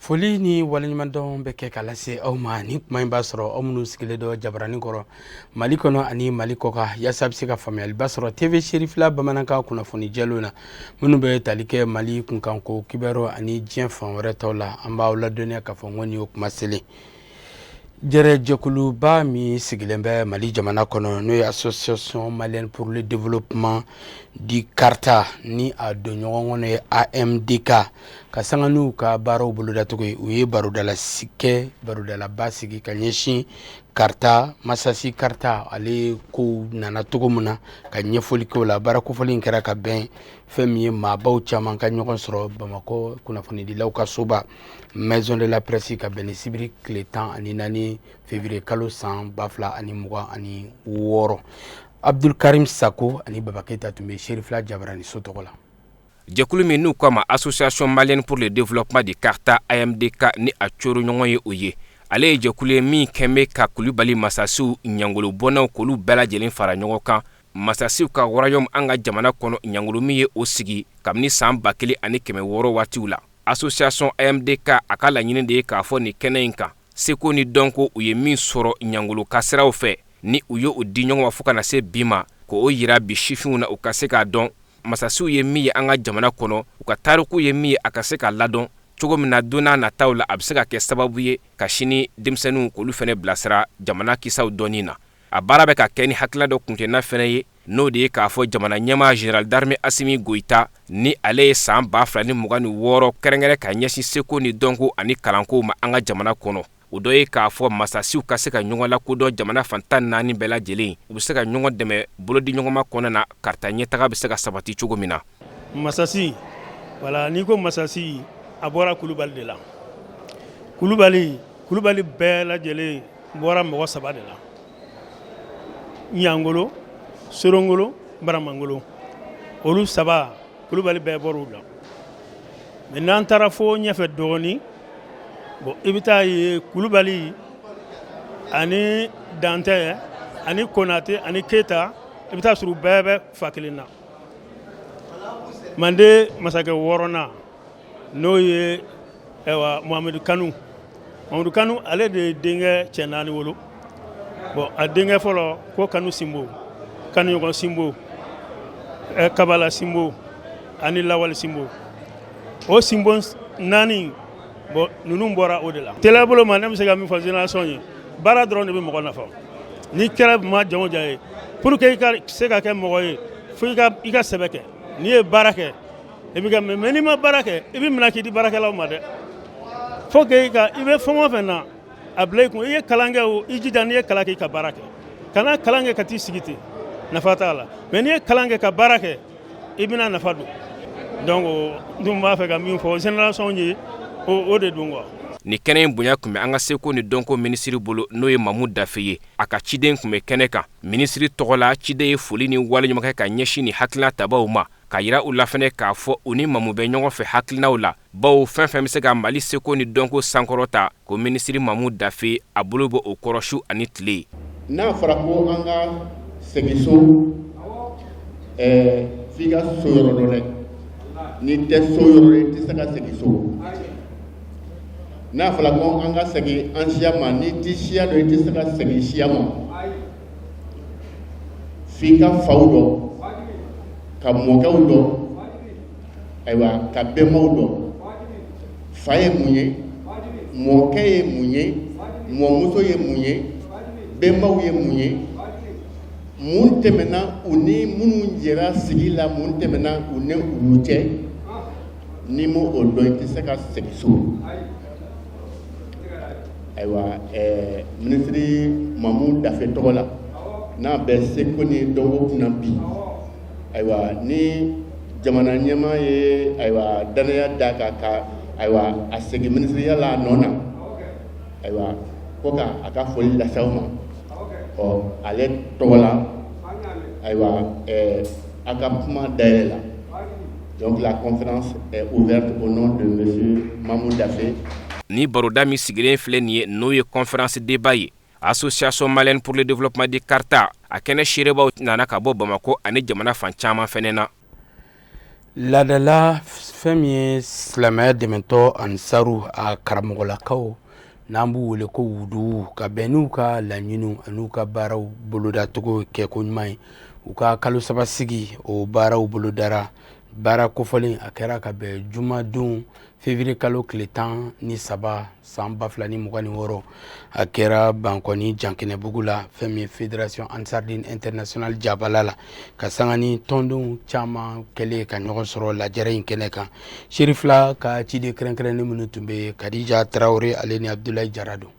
Foli ni waleɲumandɔn bɛ kɛ ka lase aw ma. Ni kuma in b'a sɔrɔ aw minnu sigilen dɔ jabaranin kɔrɔ Mali kɔnɔ ani Mali kɔkan, yaasa bɛ se ka faamuyaliba sɔrɔ TV Serifila bamanankan kunnafoni jɛlenw na, minnu bɛ tali kɛ Mali kunkanko kibaru ani diɲɛ fan wɛrɛ tɔw la. An b'aw ladɔnniya k'a fɔ ko nin y'o kuma selen. Jɛrɛjɛkuluba min sigilen bɛ Mali jamana kɔnɔ, n'o ye Association malienne pour le développement du Kaarta, ni a don ɲɔgɔn kɔnɔ ye AMDK, ka sanga n'u ka baaraw bolodacogo ye, u ye barodala kɛ, barodalaba sigi ka ɲɛsin Kaarta masasi Kaarta ale kow nana cogo min na, ka ɲɛfɔli kɛ o la. Baara kofɔli in kɛra ka bɛn fɛn min ye maabaw caman ka ɲɔgɔn sɔrɔ Bamakɔ kunnafonidilaw ka soba Maison de la Presse, ka bɛn ni sibiri tile 14 février kalo san 2026. Abdulkarim Sako ani Baba Keyita tun bɛ Serifila Jabaraniso tɔgɔ la. Jɛkulu min n'u k'a ma Association malienne pour le développement du Kaarta, AMDK, ni a coro ɲɔgɔn ye o ye, ale ye jɛkulu ye min kɛn bɛ ka Kulubali masasiw ɲangolo bɔnnaw k'olu bɛɛ lajɛlen fara ɲɔgɔn kan. Masasiw ka royaume an ka jamana kɔnɔ, ɲangolo min ye o sigi kabini san 1600 waatiw la. Association AMDK a ka laɲini de ye k'a fɔ nin kɛnɛ in kan, seko ni dɔnko u ye min sɔrɔ ɲangolo ka siraw fɛ, ni u ye o di ɲɔgɔn ma fo ka na se bi ma, k'o yira bi sifinw na, u ka se k'a dɔn masasiw ye min ye an ka jamana kɔnɔ, u ka tariku ye min ye, a ka se ka ladɔn cogo min na don n'a nataw la, a bɛ se ka kɛ sababu ye ka sini denmisɛnninw k'olu fana bilasira jamana kisaw dɔnni na. A baara bɛ ka kɛ ni hakilila dɔ kuntenna fana ye, n'o de ye k'a fɔ jamana ɲɛmaa général d'armée Asimi Goyita, ni ale ye san 2026 kɛrɛnkɛrɛn ka ɲɛsin seko ni dɔnko ani kalanko ma an ka jamana kɔnɔ. O dɔ ye k'a fɔ masasiw ka se ka ɲɔgɔn lakodɔn jamana fan 14 bɛɛ lajɛlen, u bɛ se ka ɲɔgɔn dɛmɛ bolodiɲɔgɔnma kɔnɔna na, Karata ɲɛtaga bɛ se ka sabati cogo min na. Masasi, voilà, n'i ko masasi, a bɔra Kulubali de la. Kulubali, Kulubali bɛɛ lajɛlen bɔra mɔgɔ saba de la: Ɲangolo, Sorongolo, Baramangolo. Olu saba, Kulubali bɛɛ bɔra u la. Mais n'an taara fo ɲɛfɛ dɔɔnin, bon, i bɛ taa ye Kulubali ani Dantɛ ani Konatɛ ani Keyita, i bɛ taa sɔrɔ u bɛɛ bɛ fa kelen na. Manden masakɛ wɔɔrɔnan, n'o ye ayiwa Muhamadu Kanu, Muhamadu Kanu, ale de ye denkɛ cɛ naani wolo. Bon, a denkɛ fɔlɔ ko Kanu Sinbo, Kanuɲɔgɔn Sinbo, Kabala Sinbo ani Lawali Sinbo. O Sinbo naani, bon, ninnu bɔra o de la. Teliya bolo ma, ne bɛ se ka min fɔ génération ye, baara dɔrɔn de bɛ mɔgɔ nafa. N'i kɛra maa jan o jan ye, pour que i ka se ka kɛ mɔgɔ ye, fo i ka sɛbɛ kɛ. N'i ye baara kɛ, i bɛ kɛ. Mais n'i ma baara kɛ, i bɛ minɛ k'i di baarakɛlaw ma dɛ. Faut que i ka i bɛ fɛn o fɛn na, a bila i kun. I ye kalan kɛ o, i jija, n'i ye kalan kɛ, i ka baara kɛ. Kana kalan kɛ ka t'i sigi ten, nafa t'a la. Mais n'i ye kalan kɛ ka baara kɛ, i bɛna nafa don. Donc n tun b'a fɛ ka min fɔ génération ye, o de don quoi. Nin kɛnɛ in bonya tun bɛ an ka seko ni dɔnko minisiri bolo, n'o ye Mamu Dafe ye. A ka ciden tun bɛ kɛnɛ kan. Minisiri tɔgɔ la, ciden ye foli ni waleɲuman kɛ ka ɲɛsin nin hakilina tabaw ma, ka yira u la fɛnɛ k'a fɔ u ni Mamu bɛ ɲɔgɔn fɛ hakilinaw la, bawo fɛn fɛn bɛ se ka Mali seko ni dɔnko sankɔrɔta, ko minisiri Mamu Dafe a bolo bɔ o kɔrɔ su ani tile. N'a fɔra ko an ka segin so, f'i ka so yɔrɔ dɔn dɛ. N'i tɛ so yɔrɔ, i tɛ se ka segin so. N'a fɔra ko an ka segin an siya ma, n'i tɛ siya dɔn, i tɛ se ka segin siya ma. F'i ka faw dɔn, ka mɔkɛw dɔn, ayiwa, ka bɛnbaw dɔn. Fa ye mun ye, mɔkɛ ye mun ye, mɔmuso ye mun ye, bɛnbaw ye mun ye, mun tɛmɛna u ni minnu jɛra sigi la, mun tɛmɛna u ni olu cɛ. N'i m'o o dɔn, i tɛ se ka segin so. Ayiwa, minisiri Mamu Dafe tɔgɔ la, n'a bɛ seko ni dɔnko kunna bi, ayiwa, ni jamana ɲɛmaa ye, ayiwa, danaya da kan ka, ayiwa, a segin minisiriya la a nɔ na, ayiwa, ko ka a ka foli lase aw ma. Ɔ, ale tɔgɔ la, ayiwa, a ka kuma dayɛlɛ la. Donc la conférence est ouverte au nom de monsieur Mamou Daffé. Ni baroda min sigilen filɛ nin ye, n'o ye conférence débat ye, Association malienne pour le développement du Kaarta, a kɛnɛ seerebaw nana ka bɔ Bamakɔ ani jamana fan caman fɛnɛ na. Laadala fɛn min ye silamɛya dɛmɛtɔn Ansaru a karamɔgɔlakaw n'an b'u wele ko wudu ka bɛn n'u ka laɲiniw an'u ka baaraw bolodacogo kɛko ɲuman ye, u ka kalo saba sigi o baaraw bolodara. Baara kofɔlen a kɛra ka bɛn jumadon février kalo tile 13 san 2026, a kɛra Bankɔni Jankɛnɛbugu la, fɛn min ye Fédération Ansardine Internationale jabala la, ka sanga ni tɔndenw caman kɛlen ka ɲɔgɔn sɔrɔ lajɛrɛ in kɛnɛ kan. Serifila ka ciden kɛrɛnkɛrɛnnen minnu tun bɛ, Kadija Tarawele ale ni Abudulayi Jara don.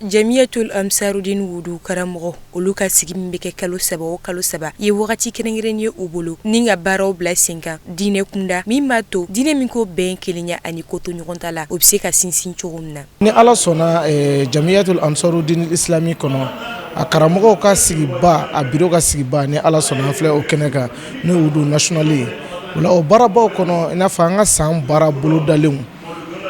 Jamiyatul Ansarudin wudu karamɔgɔ, olu ka sigi min bɛ kɛ kalo saba o kalo saba ye wagati kɛrɛnkɛrɛnnen ye u bolo ni ka baaraw bila sen kan diinɛ kunda, min b'a to diinɛ min ko bɛn, kelenya ani ko to ɲɔgɔn ta la, o bɛ se ka sinsin cogo min na. Ni Ala sɔnna, Jamiyatul Ansarudin Islami kɔnɔ, a karamɔgɔw ka sigiba, a bureau ka sigiba, ni Ala sɔnna, an filɛ o kɛnɛ kan, n'o wudu national ye. O la, o baarabaw kɔnɔ, i n'a fɔ an ka san baara bolodalenw,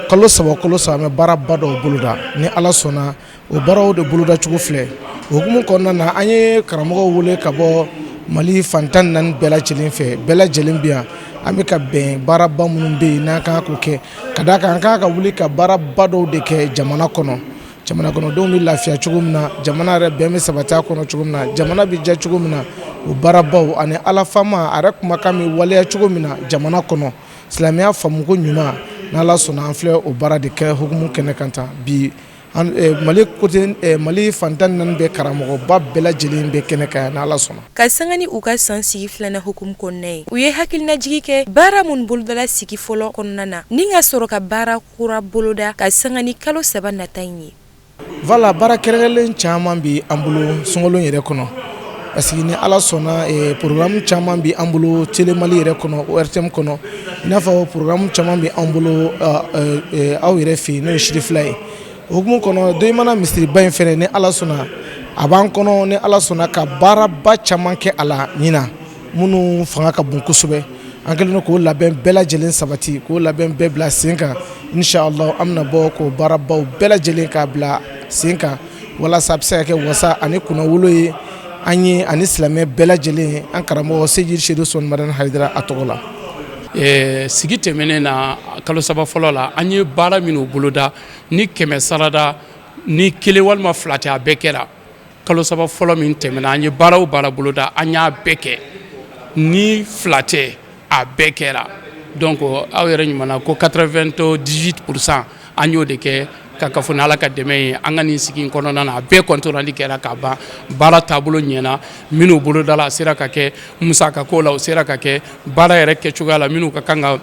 kalo saba kalo saba, an bɛ baaraba dɔw boloda. Ni Ala sɔnna, o baaraw de bolodacogo filɛ. O hukumu kɔnɔna na, an ye karamɔgɔw wele ka bɔ Mali fan 14 bɛɛ lajɛlen fɛ. Bɛɛ lajɛlen bɛ yan. An bɛ ka bɛn baaraba minnu bɛ yen n'an kan k'o kɛ, ka d'a kan an kan ka wuli ka baaraba dɔw de kɛ jamana kɔnɔ, jamana kɔnɔdenw bɛ lafiya cogo min na, jamana yɛrɛ bɛn bɛ sabati a kɔnɔ cogo min na, jamana bɛ diya cogo min na. O baarabaw ani Ala faama a yɛrɛ kumakan bɛ waleya cogo min na jamana kɔnɔ, silamɛya faamuko ɲuman, n'Ala sɔnna, an filɛ o baara de kɛ hukumu kɛnɛ kan tan bi. Mali côté, Mali fan 14 bɛɛ karamɔgɔba bɛɛ lajɛlen bɛ kɛnɛ kan yan, n'Ala sɔnna. Ka sanga ni u ka san sigi filanan hukumu kɔnɔna ye, u ye hakilinajigi kɛ baara minnu bolodala sigi fɔlɔ kɔnɔna na, ni ka sɔrɔ ka baara kura boloda ka sanga ni kalo saba nata in ye. Voilà, baara kɛrɛnkɛrɛnlen caman bɛ an bolo sunkalo yɛrɛ kɔnɔ, parce que ni Ala sɔnna, programme caman bɛ an bolo Télé Mali yɛrɛ kɔnɔ, ORTM kɔnɔ, i n'a fɔ programme caman bɛ an bolo aw yɛrɛ fɛ yen, n'o ye Sirifila ye. O hukumu kɔnɔ, Doyimana misiriba in fɛnɛ, ni Ala sɔnna, a b'an kɔnɔ, ni Ala sɔnna, ka baaraba caman kɛ a la ɲinan minnu fanga ka bon kosɛbɛ. An kɛlen don k'o labɛn bɛɛ lajɛlen sabati, k'o labɛn bɛɛ bila sen kan. Inshallah, an bɛna bɔ k'o baarabaw bɛɛ lajɛlen k'a bila sen kan, walasa a bɛ se ka kɛ wasa ani kunnawolo ye an ye ani silamɛ bɛɛ lajɛlen, an karamɔgɔ Seyidi Sedu Usumani Madani Hayidara a tɔgɔ la. Sigi tɛmɛnen na, kalo saba fɔlɔ la, an ye baara minnu boloda, ni kɛmɛ sarada ni kelen walima fila tɛ, a bɛɛ kɛra. Kalo saba fɔlɔ min tɛmɛna, an ye baara o baara boloda, an y'a bɛɛ kɛ, ni fila tɛ, a bɛɛ kɛra. Donc aw yɛrɛ ɲuman ko 98%, an y'o de kɛ ka ka fɔ ni Ala ka dɛmɛ ye. An ka nin sigi kɔnɔna na, a bɛɛ compte rendu kɛra ka ban. Baara taabolo ɲɛna. Minnu bolodala, a sera ka kɛ. Musaka ko la, o sera ka kɛ. Baara yɛrɛ kɛcogoya la, minnu ka kan ka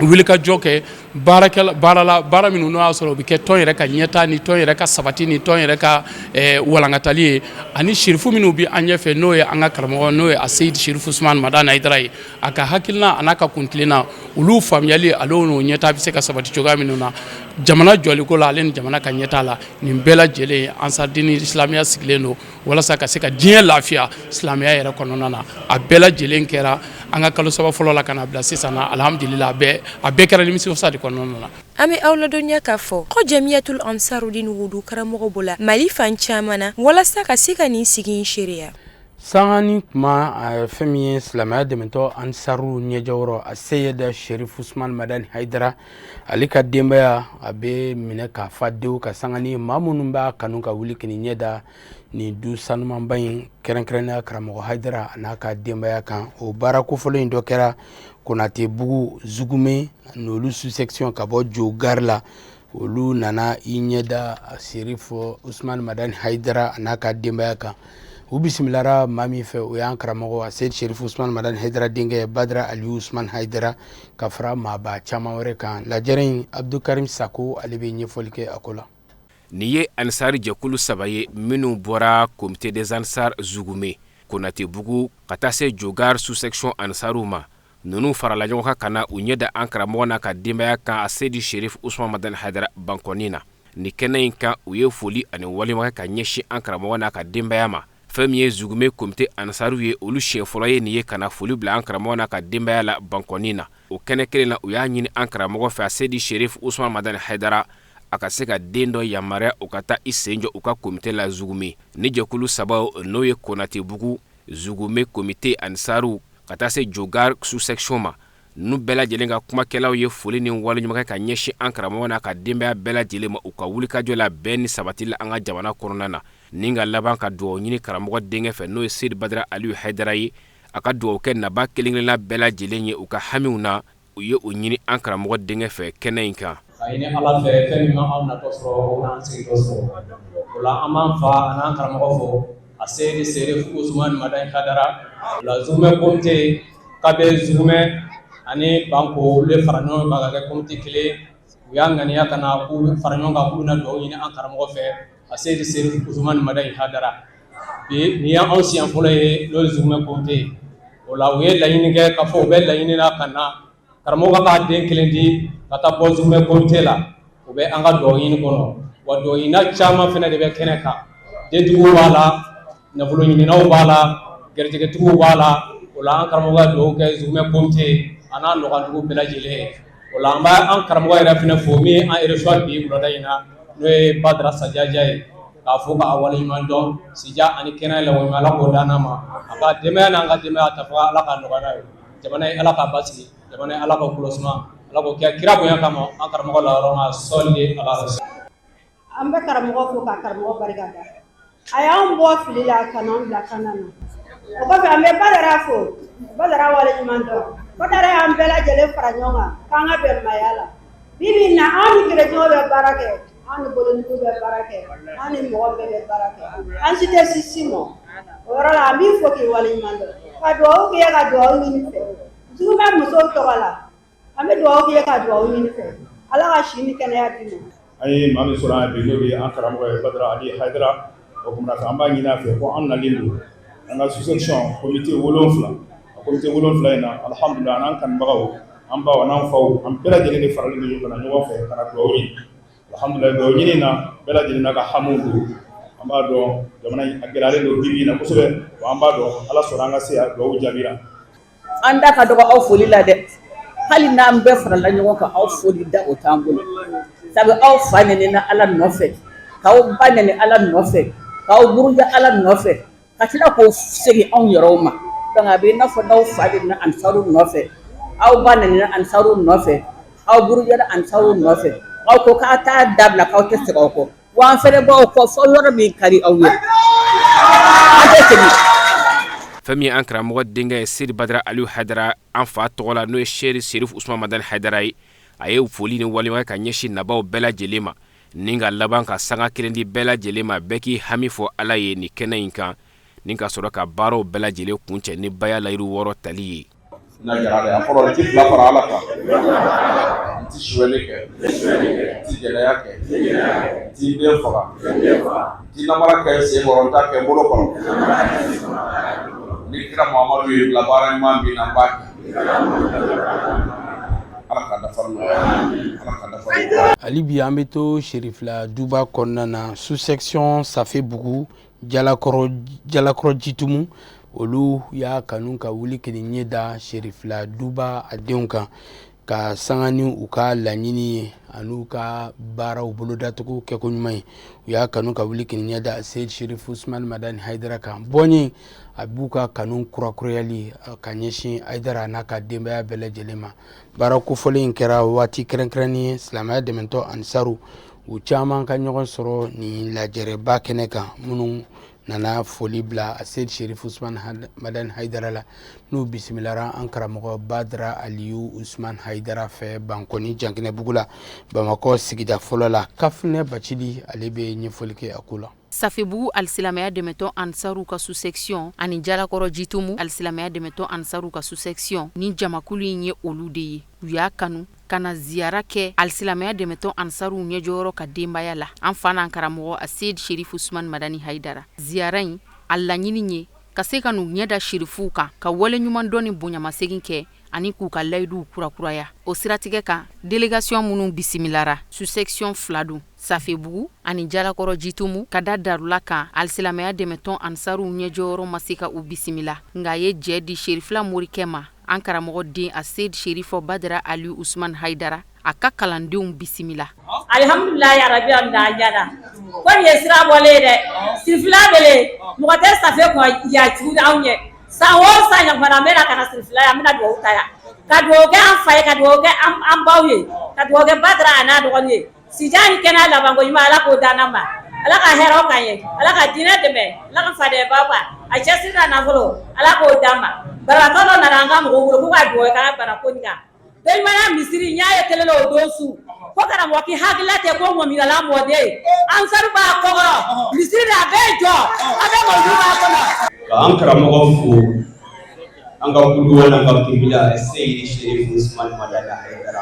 wulikajɔ kɛ baara la, baara minnu n'o y'a sɔrɔ o bɛ kɛ tɔn yɛrɛ ka ɲɛta ni tɔn yɛrɛ ka sabati ni tɔn yɛrɛ ka walankatali ye, ani sirifu minnu bɛ an ɲɛfɛ, n'o ye an ka karamɔgɔ, n'o ye a Seyidi Serifu Usumani Madani Hayidara ye, a ka hakilina a n'a ka kuntilenna, olu faamuyali ale n'o ɲɛta bɛ se ka sabati cogoya minnu na jamana jɔliko la, ale ni jamana ka ɲɛta la. Nin bɛɛ lajɛlen, Ansaridini Islamiya sigilen don walasa ka se ka diɲɛ lafiya silamɛya yɛrɛ kɔnɔna na. A bɛɛ lajɛlen kɛra an ka kalo saba fɔlɔ la ka na bila sisan na. Alihamudulila, a bɛɛ kɛra nimisiwasa de kɔnɔna na. An bɛ aw ladɔnniya k'a fɔ ko Jamiyatul Ansarudin wudu karamɔgɔ bɔla Mali fan caman na walasa ka se ka nin sigi in seereya. Sanga ni kuma, fɛn min ye silamɛya dɛmɛtɔn Ansaru ɲɛjɔyɔrɔ, a Seyida Sherif Usman Madani Hayidara, ale ka denbaya a bɛ minɛ k'a fa denw ka sanga ni maa minnu b'a kanu ka wuli k'i ɲɛ da nin du sanumanba in, kɛrɛnkɛrɛnnenya karamɔgɔ Hayidara a n'a ka denbaya kan. O baara kofɔlen in dɔ kɛra Konatebugu Zugume n'olu sous-section ka bɔ Jo gari la. Olu nana i ɲɛda Serif Usman Madani Hayidara a n'a ka denbaya kan. U bisimilara maa min fɛ, o y'an karamɔgɔ Seyid Serif Usman Madani Hayidara denkɛ Badara Aliyu Usman Hayidara, ka fara maaba caman wɛrɛ kan. Lajɛrɛ in, Abdukarim Sako ale bɛ ɲɛfɔli kɛ a ko la. Nin ye Ansari jɛkulu saba ye minnu bɔra Comité des Ansar Zugume, Konatebugu, ka taa se Jogar sous-section Ansaru ma. Ninnu farala ɲɔgɔn kan ka na u ɲɛ da an karamɔgɔ n'a ka denbaya kan, a Seyidi Serif Usman Madani Hayidara, Bankɔni na. Nin kɛnɛ in kan, u ye foli ani waleɲuman ka ɲɛsin an karamɔgɔ n'a ka denbaya ma. Fɛn min ye Zugume Comité Ansaru ye, olu siɲɛ fɔlɔ ye nin ye ka na foli bila an karamɔgɔ n'a ka denbaya la Bankɔni na. O kɛnɛ kelen na, u y'a ɲini an karamɔgɔ fɛ, a Seyidi Serif Usman Madani Hayidara, a ka se ka den dɔ yamaruya u ka taa i sen jɔ u ka komite la Zugume. Ni jɛkulu saba, n'o ye Konatebugu Zugume Comité Ansaru, ka taa se Jogar sous-section ma. Ninnu bɛɛ lajɛlen ka kumakɛlaw ye foli ni waleɲuman kɛ ka ɲɛsin an karamɔgɔ n'a ka denbaya bɛɛ lajɛlen ma u ka wulikajɔ la bɛn ni sabati la an ka jamana kɔnɔna na, ni ka laban ka dugawu ɲini karamɔgɔ denkɛ fɛ, n'o ye Seyidi Badara Aliyu Hayidara ye, a ka dugawu kɛ naba kelenkelenna bɛɛ lajɛlen ye u ka hamiw na. U ye o ɲini an karamɔgɔ denkɛ fɛ kɛnɛ in kan. Ka ɲini Ala fɛ fɛn min ma anw natɔ sɔrɔ o kana an segintɔ sɔrɔ. O la an b'an fa an'an karamɔgɔ fo a Seyidi Serifu Usumani Madani Hayidara. O la Zugumɛ komite ka bɛ Zugumɛ ani Banko olu de fara ɲɔgɔn kan ka kɛ komite kelen. U y'a ŋaniya ka na k'u fara ɲɔgɔn kan k'u bɛna dugawu ɲini an karamɔgɔ fɛ a Seyidi Serifu Usumani Madani Hayidara. Bi nin y'anw siɲɛ fɔlɔ ye n'o ye Zugumɛ komite ye. O la u ye laɲini kɛ k'a fɔ u bɛ laɲini na ka na karamɔgɔ k'a den kelen di ka taa bɔ Zugumɛ komite la. O bɛ an ka dugawu ɲini kɔnɔ, wa dugawu ɲinina caman fana de bɛ kɛnɛ kan. Dentigiw b'a la, nafolo ɲininaw b'a la, garijɛgɛtigiw b'a la. O la an karamɔgɔ ka dugawu kɛ Zugumɛ komite a n'a nɔgɔndugu bɛɛ lajɛlen ye. O la an b'an karamɔgɔ yɛrɛ fana fo min ye an reçoit bi wulada in na, n'o ye Badara Sajaja ye, k'a fo k'a waleɲuman dɔn. Sija ani kɛnɛya laɲuman Ala k'o d'an ma, a ka denbaya n'an ka denbaya ta fɔ Ala k'a nɔgɔya n'a ye. Jamana ye Ala k'a basigi, jamana ye Ala k'o kolo suma, Ala k'o kɛ kira bonya kama an karamɔgɔ la yɔrɔ ma sɔli ala. An bɛ karamɔgɔ fo ka karamɔgɔ barika da. A y'an bɔ fili la ka n'an bila kana na. O kɔfɛ an bɛ Badara fo, Badara waleɲuman dɔn. Badara y'an bɛɛ lajɛlen fara ɲɔgɔn kan k'an ka bɛn maaya la. Bi bi in na anw ni kerecɛnw bɛ baara kɛ, anw ni bolontigiw bɛ baara kɛ, anw ni mɔgɔ bɛɛ bɛ baara kɛ, an si tɛ si si mɔ. O yɔrɔ la an b'i fo k'i waleɲuman dɔn, ka dugawu k'i ye, ka dugawu ɲini fɛ Zugumɛ musow tɔgɔ la. An bɛ dugawu k'i ye ka dugawu ɲini fɛ, Ala ka si ni kɛnɛya d'i ma. An ye maa min sɔrɔ yan bi, n'o ye an karamɔgɔ ye Badara Ali Hayidara. O kumana fɛ an b'a ɲini a fɛ ko an nalen don an ka sous-section comité 7, a comité 7 in na, alhamdulillah, an n'an kanubagaw, an baw an'an faw, an bɛɛ lajɛlen de faralen don ka na ɲɔgɔn fɛ ka na dugawu ɲini. Alhamdulillah, dugawu ɲini na, bɛɛ lajɛlen n'a ka hamiw don. An b'a dɔn jamana in a gɛlɛyalen don bi bi in na kosɛbɛ, wa an b'a dɔn Ala sɔnna an ka se yan, dugawu jaabira. An da ka dɔgɔ aw foli la dɛ, hali n'an bɛɛ farala ɲɔgɔn kan aw foli da o t'an bolo, sabu aw fa nɛnina Ala nɔfɛ, k'aw ba nɛni Ala nɔfɛ, k'aw buruja Ala nɔfɛ, ka tila k'o segin anw yɛrɛw ma. Donc a bɛ i n'a fɔ n'aw fa nɛnina ansaru nɔfɛ, aw ba nɛnina ansaru nɔfɛ, aw burujara ansaru nɔfɛ, aw ko k'a t'a dabila, k'aw tɛ segin aw kɔ. Wa an fɛnɛ b'aw kɔ fɔ yɔrɔ min ka di aw ye, an tɛ segin. Fɛn min ye an karamɔgɔ denkɛ ye Seyidi Badara Aliyu Hayidara, an fa tɔgɔ la, n'o ye Seyidi Serifu Usumani Madani Hayidara ye, a ye foli ni waleɲuman ka ɲɛsin nabaw bɛɛ lajɛlen ma, ni ka laban ka sanga kelen di bɛɛ lajɛlen ma, bɛɛ k'i hami fɔ Ala ye nin kɛnɛ in kan, ni ka sɔrɔ ka baaraw bɛɛ lajɛlen kuncɛ ni baya layiru 6 tali ye. N'a jara a kɔrɔ n ti fila fara Ala kan, n ti sonyɛli kɛ, n ti jɛnɛya kɛ, n ti n den faga, n ti namara kɛ n sen kɔrɔ, n t'a kɛ n bolo kɔrɔ. Ni kira Muhamadu ye bila baara ɲuman min na, n b'a kɛ. Ala ka dafa nɔgɔya, Ala ka dafa nɔgɔya. Hali bi an bɛ to Serifila duba kɔnɔna na, sous-section Safebugu Jalakɔrɔ Jitumu, olu y'a kanu ka wuli k'i ɲɛ da Serifila duba a denw kan, ka sanga ni u ka laɲini ye an'u ka baaraw bolodacogo kɛko ɲuman ye. U y'a kanu ka wuli k'i ɲɛ da Seyidi Serifu Usumani Madani Hayidara kan. Bɔnye a b'u ka kanu kurakurayali ka ɲɛsin Hayidara n'a ka denbaya bɛɛ lajɛlen ma. Baara kofɔlen in kɛra waati kɛrɛnkɛrɛnnen ye silamɛya dɛmɛtɔn Ansaru u caman ka ɲɔgɔn sɔrɔ nin lajɛrɛba kɛnɛ kan, minnu nana foli bila a Seyidi Serifu Usumani Madani Hayidara la, n'u bisimilara an karamɔgɔ Badara Aliyu Usumani Hayidara fɛ Bankɔni Jankinɛbugu la, Bamakɔ sigida fɔlɔ la. Kafinɛ Bacili ale bɛ ɲɛfɔli kɛ a ko la. Safebugu alisilamɛya dɛmɛtɔn Ansaru ka sous-section ani Jalakɔrɔ Jitumu alisilamɛya dɛmɛtɔn Ansaru ka sous-section, ni jamakulu in ye olu de ye. U y'a kanu ka na ziyara kɛ alisilamɛya dɛmɛtɔn Ansaru ɲɛjɔyɔrɔ ka denbaya la, an fa n'an karamɔgɔ a Seyidi Serifu Usumani Madani Hayidara. Ziyara in a laɲini ye ka se ka n'u ɲɛ da serifuw kan, ka waleɲumandɔn ni bonyamasegin kɛ ani k'u ka layiduw kurakuraya. O siratigɛ kan, délégation minnu bisimilara, sous-section fila don, Safebugu ani Jalakɔrɔ Jitumu, ka da darula kan alisilamɛya dɛmɛtɔn Ansaru ɲɛjɔyɔrɔ ma se ka u bisimila, nka a ye jɛ di Serifila morikɛ ma, an karamɔgɔ den a Seyidi Serifo Badara Ali Usumani Hayidara, a ka kalandenw bisimila. Alihamdulilayi yarabi a ko nin ye sira bɔlen ye dɛ, sirifila bele mɔgɔ tɛ safe kɔn ya jugu anw ɲɛ. San o san ɲɔgɔn an bɛ na ka na sirifila yan, an bɛna dugawu ta yan. Ka dugawu kɛ an fa ye, ka dugawu kɛ an baw ye, ka dugawu kɛ Badara a n'a dɔgɔnin ye. Sijan ni kɛnɛya labanko ɲuman, Ala k'o d'an ma. Ala ka hɛrɛw k'an ye, Ala ka diinɛ dɛmɛ, Ala ka fadenya ba a cɛsiri n'a nafolo, Ala k'o d'an ma. Banabaatɔ dɔ nana an ka mɔgɔw bolo k'u ka dugawu kɛ an ka bana ko nin kan. Belimaya misiri n y'a ye télé la o don su ko karamɔgɔ k'i hakilila tɛ ko ŋɔmiyala mɔden ansaru b'a kɔkɔrɔ misiri de a bɛ jɔ a bɛ mɔdu b'a kɔnɔ. Ka an karamɔgɔ fo, an ka kuduwa n'an ka kibila, Seyidi Sherif Usman Madani Hayidara,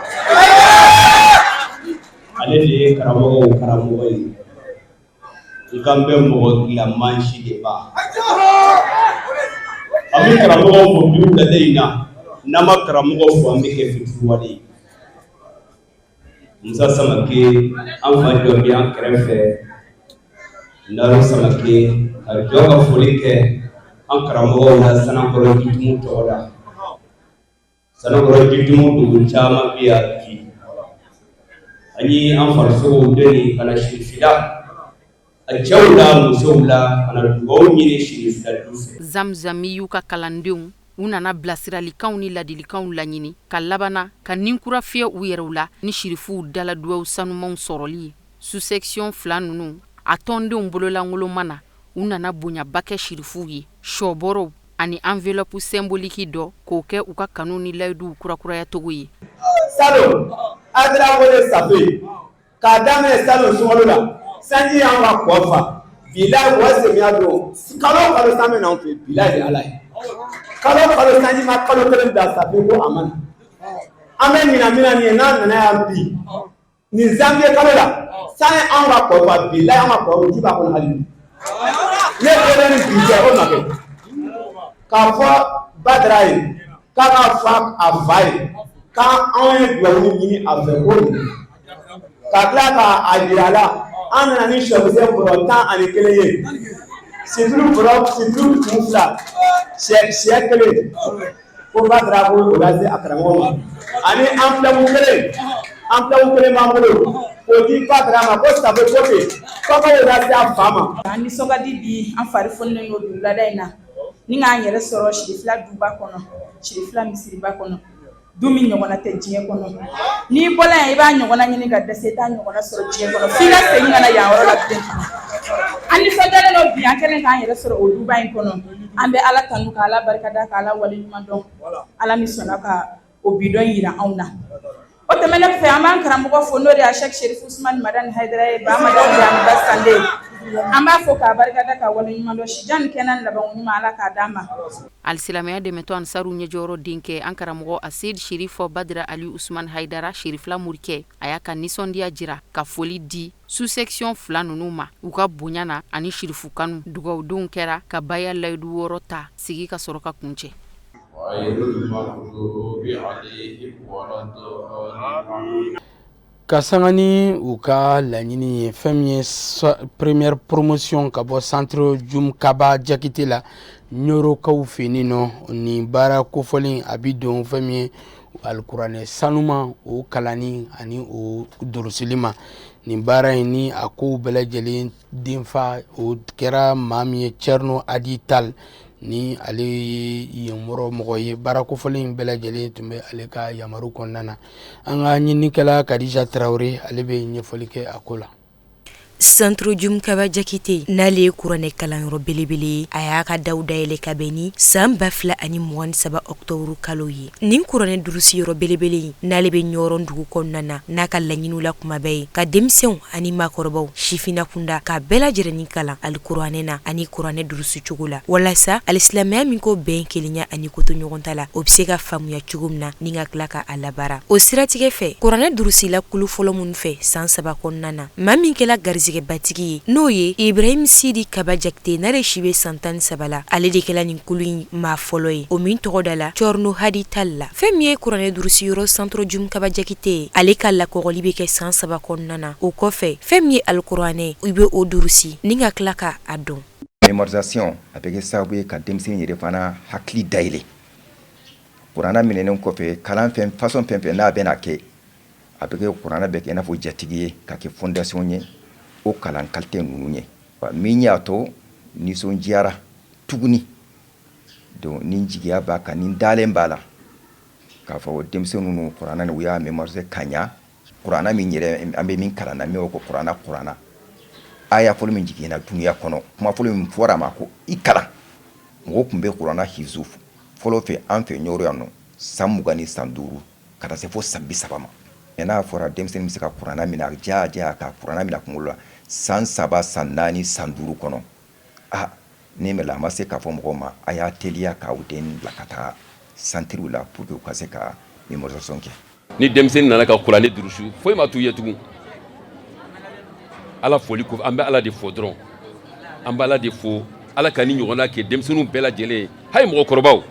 ale de ye karamɔgɔw karamɔgɔ ye. N kan bɛ mɔgɔ dilan mansi de ma. An bɛ karamɔgɔ fo bi wulada in na. N'an ma karamɔgɔ fo, an bɛ kɛ fitiriwale ye. Musa Samake, an fa jɔ bɛ an kɛrɛfɛ. Naro Samake ka jɔ ka foli kɛ an karamɔgɔw la Sanankɔrɔ Jitumu tɔgɔ la. Sanankɔrɔ Jitumu dugu caman bɛ yan bi. An ye an farisogow doni ka na Sirifila, a cɛw la, musow la, ka na dugawu ɲini Sirifila du fɛ. Zamzamiyu ka kalandenw, u nana bilasiralikanw ni ladilikanw laɲini ka labanna ka ninkura fiyɛ u yɛrɛw la ni sirifuw dala dugawu sanumanw sɔrɔli ye. Sous-section fila ninnu, a tɔndenw bololankolon ma na, u nana bonyaba kɛ sirifuw ye, sɔbɔrɔw ani enveloppe symbolique dɔ k'o kɛ u ka kanu ni layiduw kurakuraya cogo ye. Salon Hayidara wele Safe k'a daminɛ salon sunkalo la, sanji y'an ka kɔ fa. Bilahi, wa samiya don, kalo o kalo san bɛ na anw fɛ. Bilahi, Ala ye, kalo o kalo sanji ma kalo kelen bila Safe ko a ma na. An bɛ ɲinan min na nin ye, n'a nana yan bi nin janvier kalo la, san ye anw ka kɔ fa. Bilahi, an ka kɔ ji b'a kɔnɔ hali bi. Ne bɔlen ni bi cɛ, o ma kɛ. K'a fɔ Badara ye k'a ka fɔ a fa ye k'anw ye dugawu ɲini a fɛ ko ka tila k'a jira a la, an nana ni sɔkisɛ bɔrɔ 11 ye, situlu bɔrɔ, situlu kun fila, sɛ kelen, ko Badara ko o lase a karamɔgɔ ma, ani enveloppe kelen, enveloppe kelen b'an bolo k'o di Badara ma, ko Safe ko ten k'aw k'o lase a fa ma. An nisɔn ka di bi, an fari foninen don bi wulada in na ni k'an yɛrɛ sɔrɔ Sirifila duba kɔnɔ, Sirifila misiriba kɔnɔ, du min ɲɔgɔnna tɛ diɲɛ kɔnɔ. N'i bɔla yan, i b'a ɲɔgɔnna ɲini ka dɛsɛ, i t'a ɲɔgɔnna sɔrɔ diɲɛ kɔnɔ, f'i ka segin ka na yan yɔrɔ la bilen. An nisɔndiyalen don bi, an kɛlen k'an yɛrɛ sɔrɔ o duba in kɔnɔ. An bɛ Ala tanu, ka Ala barikada, ka Ala waleɲuman dɔn, Ala min sɔnna ka o bi don yira anw na. O tɛmɛnen kɔfɛ, an b'an karamɔgɔ fo, n'o de ye Sɛki Serifu Usumani Madani Hayidara ye, ba Madani ba Sande. An b'a fo k'a barikada, ka waleɲuman dɔn. Sijan ni kɛnɛya ni labanko ɲuman, Ala k'a d'an ma. Alisilamɛya dɛmɛtɔn Ansaru ɲɛjɔyɔrɔ denkɛ, an karamɔgɔ Aseyidi Serifo Badara Ali Usumani Hayidara, Serifila morikɛ, a y'a ka nisɔndiya jira ka foli di sous-section fila ninnu ma u ka bonya na ani sirifu kanu. Dugawudonw kɛra ka baya layidu wɔɔrɔ ta sigi ka sɔrɔ ka kuncɛ. Ka sanga ni u ka laɲini ye, fɛn min ye première promotion ka bɔ centre Jum Kaba Jakite la Ɲorokaw fɛ yen nɔ, nin baara kofɔlen a bɛ don fɛn min ye alikuranɛ sanuma o kalanni ani o dorosili ma. Nin baara in ni a kow bɛɛ lajɛlen denfa, o kɛra maa min ye, Cɛrino Adi Tal, ni ale ye yen yɔrɔ mɔgɔ ye. Baara kofɔlen in bɛɛ lajɛlen tun bɛ ale ka yamaru kɔnɔna na. An ka ɲininikɛla Kadija Tarawele, ale bɛ ɲɛfɔli kɛ a ko la. Centre Jum Kaba Jakite, n'ale ye kuranɛ kalanyɔrɔ belebele ye, a y'a ka daw dayɛlɛ ka bɛn ni san 2023 octobre kalo ye. Nin kuranɛ durusi yɔrɔ belebele in, n'ale bɛ Ɲɔrɔn dugu kɔnɔna na, n'a ka laɲiniw la kuma bɛɛ ye ka denmisɛnw ani maakɔrɔbaw, sifinna kunda, ka bɛɛ lajɛlen kalan alikuranɛ na ani kuranɛ durusi cogo la, walasa alisilamɛya min ko bɛn, kelenya ani kotoɲɔgɔnta la, o bɛ se ka faamuya cogo min na ni ka tila ka a labaara. O siratigɛ fɛ, kuranɛ durusila kulu fɔlɔ minnu fɛ san 3 kɔnɔna na, maa min kɛla garisɛgɛbatigi ye, n'o ye Ibrahim Sidi Kaba Jakite, n'ale si bɛ san 13 la, ale de kɛla nin kulu in maa fɔlɔ ye, o min tɔgɔ dala Cɔrino Hadi Tal la. Fɛn min ye kuranɛ durusi yɔrɔ Centre Jum Kaba Jakite ye, ale ka lakɔgɔli bɛ kɛ san 3 kɔnɔna na. O kɔfɛ, fɛn min ye alikuranɛ, i bɛ o durusi ni ka tila ka a dɔn. Mémorisation a bɛ kɛ sababu ye ka denmisɛnnin yɛrɛ fana hakili dayɛlɛ. Kuranɛ minɛnen kɔfɛ, kalan fɛn façon fɛn fɛn n'a bɛna kɛ, a bɛ kɛ kuranɛ bɛ kɛ i n'a fɔ jatigi ye, ka kɛ fondation ye o kalan qualité ninnu ye. Min y'a to nisɔndiyara tuguni, donc ni jigiya b'a kan, ni dalen b'a la. K'a fɔ denmisɛnnin ninnu kuranɛ u y'a mémoriser ka ɲa. Kuranɛ min yɛrɛ an bɛ min kalan na, min ko kuranɛ, kuranɛ aya fɔlɔ min jiginna dunuya kɔnɔ, kuma fɔlɔ min fɔra a ma ko i kalan. Mɔgɔw tun bɛ kuranɛ hizu fɔlɔ fɛ an fɛ Ɲɔrɔ yan nɔ, san 20 ni san 5 ka taa se fo san 30 ma. Mais n'a fɔra denmisɛnnin bɛ se ka kuranɛ minɛ, a diya diya ka kuranɛ minɛ a kunkolo la san 3, san 4, san 5 kɔnɔ, aa, ne mɛn a ma se k'a fɔ mɔgɔw ma a y'a teliya k'aw den bila ka taa santiriw la pour que u ka se ka mémorisation kɛ. Ni denmisɛnnin nana ka kuranɛ durusu, foyi ma t'u ye tugun Ala foli kɔfɛ. An bɛ Ala de fo dɔrɔn, an bɛ Ala de fo. Ala ka ni ɲɔgɔnna kɛ denmisɛnninw bɛɛ lajɛlen ye, hali mɔgɔkɔrɔbaw.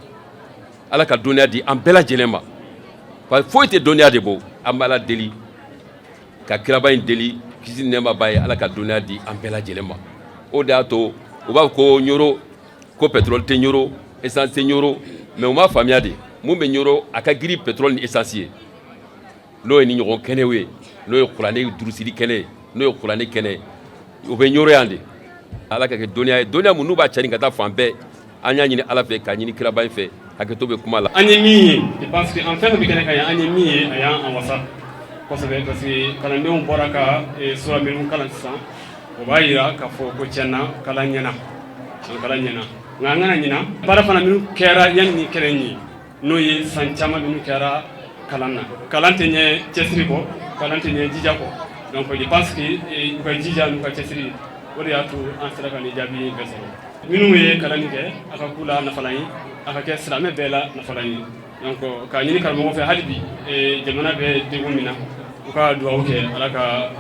Ala ka dɔnniya di an bɛɛ lajɛlen ma, parce que foyi tɛ dɔnniya de bɔ. An bɛ Ala deli ka kiraba in deli, kisi ni nɛɛma b'a ye, Ala ka dɔnniya di an bɛɛ lajɛlen ma. O de y'a to u b'a fɔ ko Ɲoro, ko pétrole tɛ Ɲoro, essence tɛ Ɲoro, mais u m'a faamuya de. Mun bɛ Ɲoro, a ka girin pétrole ni essence ye, n'o ye ni ɲɔgɔn kɛnɛw ye, n'o ye kuranɛ durusili kɛnɛ ye, n'o ye kuranɛ kɛnɛ ye, o bɛ Ɲoro yan de. Ala ka kɛ dɔnniya ye, dɔnniya mun n'u b'a cari ka taa fan bɛɛ. An y'a ɲini Ala fɛ k'a ɲini kiraba in fɛ. Hakɛto bɛ kuma la. An ye min ye, je pense que an fɛn fɛn bɛ kɛnɛ kan yan, an ye min ye, a y'an wasa kosɛbɛ, parce que kalandenw bɔra ka sura minnu kalan sisan, o b'a jira k'a fɔ ko tiɲɛ na kalan ɲɛna, kalan ɲɛna. Nka an kana ɲina baara fana minnu kɛra yanni ni kɛnɛ in ye, n'o ye san caman minnu kɛra kalan na. Kalan tɛ ɲɛ cɛsiri kɔ, kalan tɛ ɲɛ jija kɔ. Donc je pense que u ka jija n'u ka cɛsiri, o de y'a to an sera ka nin jaabi in bɛɛ sɔrɔ. Minnu ye kalan kɛ, a ka k'u la nafalan ye, a ka kɛ silamɛ bɛɛ la nafalan ye. Donc k'a ɲini karamɔgɔ fɛ hali bi, jamana bɛ degun min na, u ka dugawu kɛ, Ala ka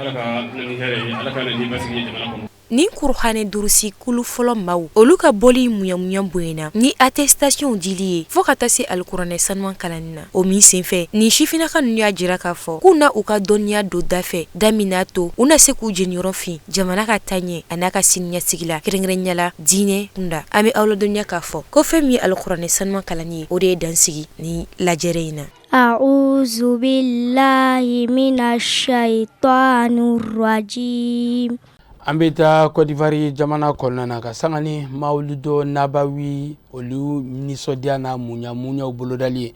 na ni hɛrɛ ye, Ala ka na ni basigi ye jamana kɔnɔ. Nin kuranɛ durusi kulu fɔlɔ maaw, olu ka bɔli muɲamuɲa bonyana ni attestation dili ye, fo ka taa se alikuranɛ sanuman kalanni na. O min senfɛ, nin sifinnaka ninnu y'a jira k'a fɔ k'u na u ka dɔnniya don da fɛ, da min n'a to u na se k'u jeniyɔrɔ fin jamana ka taaɲɛ a n'a ka siniɲɛsigi la, kɛrɛnkɛrɛnya la diinɛ kunda. An bɛ aw ladɔnniya k'a fɔ ko fɛn min ye alikuranɛ sanuman kalanni ye, o de ye dansigi ni lajɛrɛ in na. أعوذ بالله من الشيطان الرجيم. An bɛ taa Côte d'Ivoire jamana kɔnɔna na ka sanga ni Mawuludo Nabawi, olu nisɔndiya n'a muɲa muɲaw bolodali ye.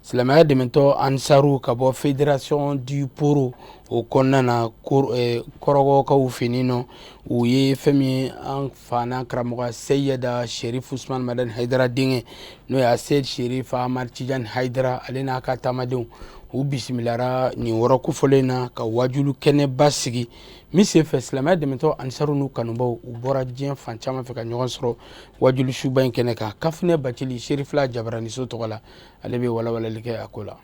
Silamɛya dɛmɛtɔ Ansaru ka bɔ Fédération du Poro o kɔnɔna na, Kɔrɔgɔkaw fɛ yen nɔ, u ye fɛn min ye, an fa n'an karamɔgɔ Seyida Sherif Usman Madani Hayidara denkɛ, n'o ye Aseyid Sherif Ahmad Tijani Hayidara, ale n'a ka taamadenw, u bisimilara nin wɔrɔ kofɔlen na ka wajulu kɛnɛba sigi min senfɛ, silamɛya dɛmɛtɔ Ansaru n'u kanubaw, u bɔra diɲɛ fan caman fɛ ka ɲɔgɔn sɔrɔ wajulu suba in kɛnɛ kan. Kafunɛ Bacili, Serifila Jabaraniso tɔgɔ la, ale bɛ walawalali kɛ a ko la.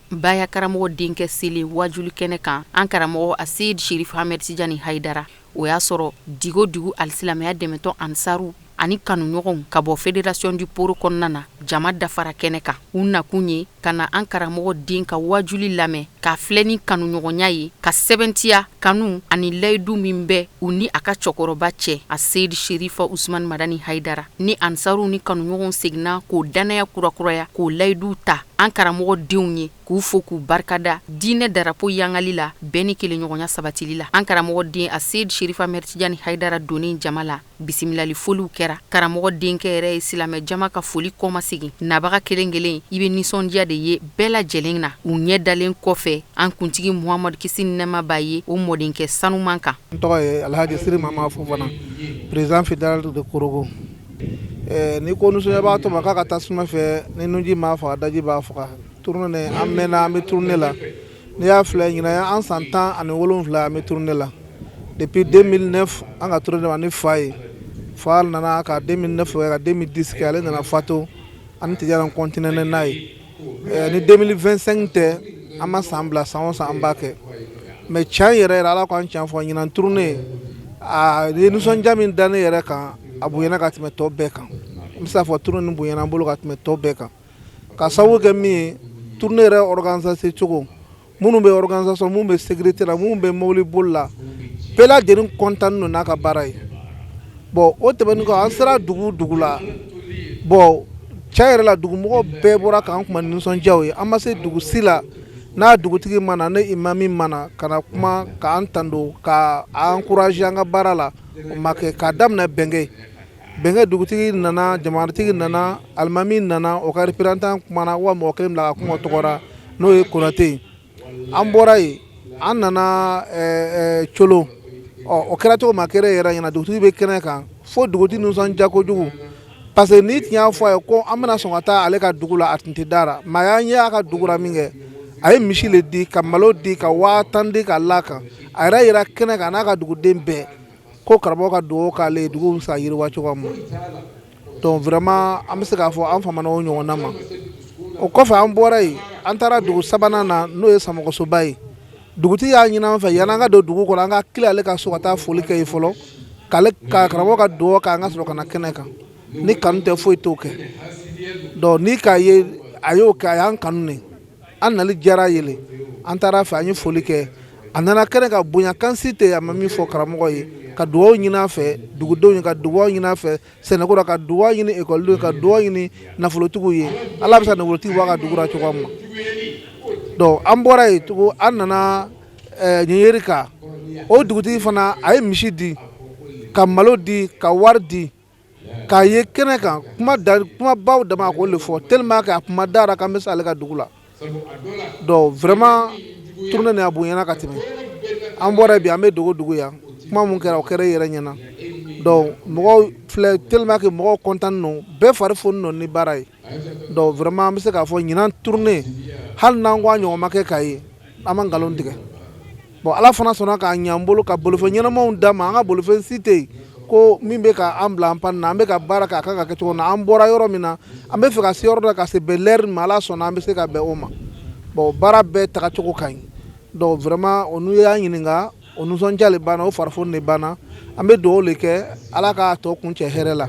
Baya karamɔgɔ denkɛ selen wajulu kɛnɛ kan, an karamɔgɔ Aseyid Sherif Ahmed Tijani Hayidara, o y'a sɔrɔ digo dugu alisilamɛya dɛmɛtɔ Ansaru ani kanuɲɔgɔnw ka bɔ Fédération du Poro kɔnɔna na, jama dafara kɛnɛ kan. U nakun ye ka na an karamɔgɔ den ka wajuli lamɛn, k'a filɛ ni kanuɲɔgɔnya ye, ka sɛbɛntiya kanu ani layidu min bɛ u ni a ka cɛkɔrɔba cɛ, Aseyid Sherifa Usman Madani Hayidara. Ni Ansaru ni kanuɲɔgɔnw seginna k'o dannaya kurakuraya, k'o layidu ta an karamɔgɔ denw ye, k'u fo, k'u barikada diinɛ darapo yangali la, bɛn ni kelenɲɔgɔnya sabatili la. An karamɔgɔ den Aseyid Sherifa Ahmed Tijani Hayidara donnen jama la, bisimilali foliw kɛra. Karamɔgɔ denkɛ yɛrɛ ye silamɛ jama ka foli kɔmasegin. Nabaga kelen kelen, i bɛ nisɔndiya de ye bɛɛ lajɛlen na u ɲɛ dalen kɔfɛ an kuntigi Muhamadu, kisi ni nɛɛma b'a ye, o mɔdenkɛ sanuman kan. N tɔgɔ ye Alhaji Siri Mama Fofana, président fédéral de Korogo. Ni ko nisɔndiyabaatɔ ma k'a ka taa tasuma fɛ, ni nunji m'a faga, daji b'a faga. Tournée, an mɛnna an bɛ tournée la. N'i y'a filɛ, ɲinan an san 17 an bɛ tournée la. Depuis 2009 an ka tournée ma ni fa ye. Fa nana ka 2009 kɛ, ka 2010 kɛ, ale nana fatu, an tijara continuer n'a ye. Ni 2025 tɛ, an ma san bila, san o san an b'a kɛ. Mais tiɲɛ yɛrɛ yɛrɛ, Ala k'an tiɲɛ fɔ, ɲinan tournée a ye nisɔndiya min da ne yɛrɛ kan, a bonyana ka tɛmɛ tɔ bɛɛ kan. N bɛ se k'a fɔ tournée nin bonyana an bolo ka tɛmɛ tɔ bɛɛ kan, ka sababu kɛ min ye, tournée yɛrɛ organisation cogo, minnu bɛ organisation, minnu bɛ sécurité la, minnu bɛ mobili boli la, bɛɛ lajɛlen content don n'a ka baara ye. Bon, o tɛmɛnen kɔ, an sera dugu dugu la. Bon, tiɲɛ yɛrɛ la, dugumɔgɔw bɛɛ bɔra k'an kuma ni nisɔndiyaw ye. An ma se dugu si la n'a dugutigi ma na, ne imami ma na ka na kuma k'an tando, ka encourager an ka baara la, o ma kɛ. K'a daminɛ Bɛnkɛ Bɛnkɛ dugutigi nana, jamanatigi nana, alimami nana, o ka représentant kumana wa mɔgɔ kelen bila ka kuma o tɔgɔ ra, n'o ye Konate ye. An bɔra yen, an nana Colo. Ɔ, o kɛra cogo min, a kɛra e yɛrɛ ɲɛna. Dugutigi bɛ kɛnɛ kan fo dugutigi nisɔndiya kojugu, parce que n'i tun y'a fɔ a ye ko an bɛna sɔn ka taa ale ka dugu la, a tun tɛ da la. Mais a y'an ye a ka dugu la min kɛ, a ye misi le di, ka malo di, ka 10 000 di ka la kan. A yɛrɛ yira kɛnɛ kan n'a ka duguden bɛɛ ko karamɔgɔ ka dugawu k'ale ye, dugu bɛ se ka yiriwa cogoya min na. Donc vraiment, an bɛ se k'a fɔ an famana o ɲɔgɔnna ma. O kɔfɛ, an bɔra yen, an taara dugu sabanan na, n'o ye Samɔgɔsoba ye. Dugutigi y'a ɲini an fɛ, yanni an ka don dugu kɔnɔ, an ka tila ale ka so ka taa foli kɛ yen fɔlɔ, k'ale ka karamɔgɔ ka dugawu k'an ka sɔrɔ ka na kɛnɛ kan. Ni kanu tɛ, foyi t'o kɛ. Donc ni k'a ye a y'o kɛ, a y'an kanu ne, an nali diyara yele. An taara fɛ, an ye foli kɛ, a nana kɛnɛ ka bonya kan si tɛ a ma min fɔ karamɔgɔ ye, ka dugawu ɲini a fɛ dugudenw ye, ka dugawu ɲini a fɛ sɛnɛko la, ka dugawu ɲini ekɔlidenw, ka dugawu ɲini nafolotigiw ye, Ala bɛ se ka nafolotigi bɔ a ka dugu la cogoya min na. Donc an bɔra yen tugun, an nana ɲɛɲɛri kan. O dugutigi fana, a ye misi di, ka malo di, ka wari di, k'a ye kɛnɛ kan. Kuma da kumabaw dama, a k'o de fɔ tellement que a kuma dara k'an bɛ se ale ka dugu la. Donc vraiment, tournée nin a bonyana ka tɛmɛ. An bɔra bi, an bɛ dogo dugu yan. Kuma mun kɛra, o kɛra i yɛrɛ ɲɛna. Donc mɔgɔw filɛ, tellement que mɔgɔw content don, bɛɛ fari foni don ni baara ye. Donc vraiment, an bɛ se k'a fɔ ɲinan tournée, hali n'an ko a ɲɔgɔn ma kɛ k'a ye, an ma nkalon tigɛ. Bon, Ala fana sɔnna k'a ɲɛ an bolo ka bolofɛn ɲɛnamaw d'an ma. An ka bolofɛn si tɛ yen ko min bɛ ka an bila an pan na. An bɛ ka baara kɛ, a kan ka kɛ cogo min na. An bɔra yɔrɔ min na, an bɛ fɛ ka se yɔrɔ dɔ, ka se bɛn l'heure ma. Ala sɔnna, an bɛ se ka bɛn o ma. Bon, baara bɛɛ tagacogo ka ɲi. Donc vraiment, o n'u y'an ɲininka, o nisɔndiya le banna, o farifoni de banna. An bɛ dugawu de kɛ, Ala k'a tɔ kun cɛ hɛrɛ la,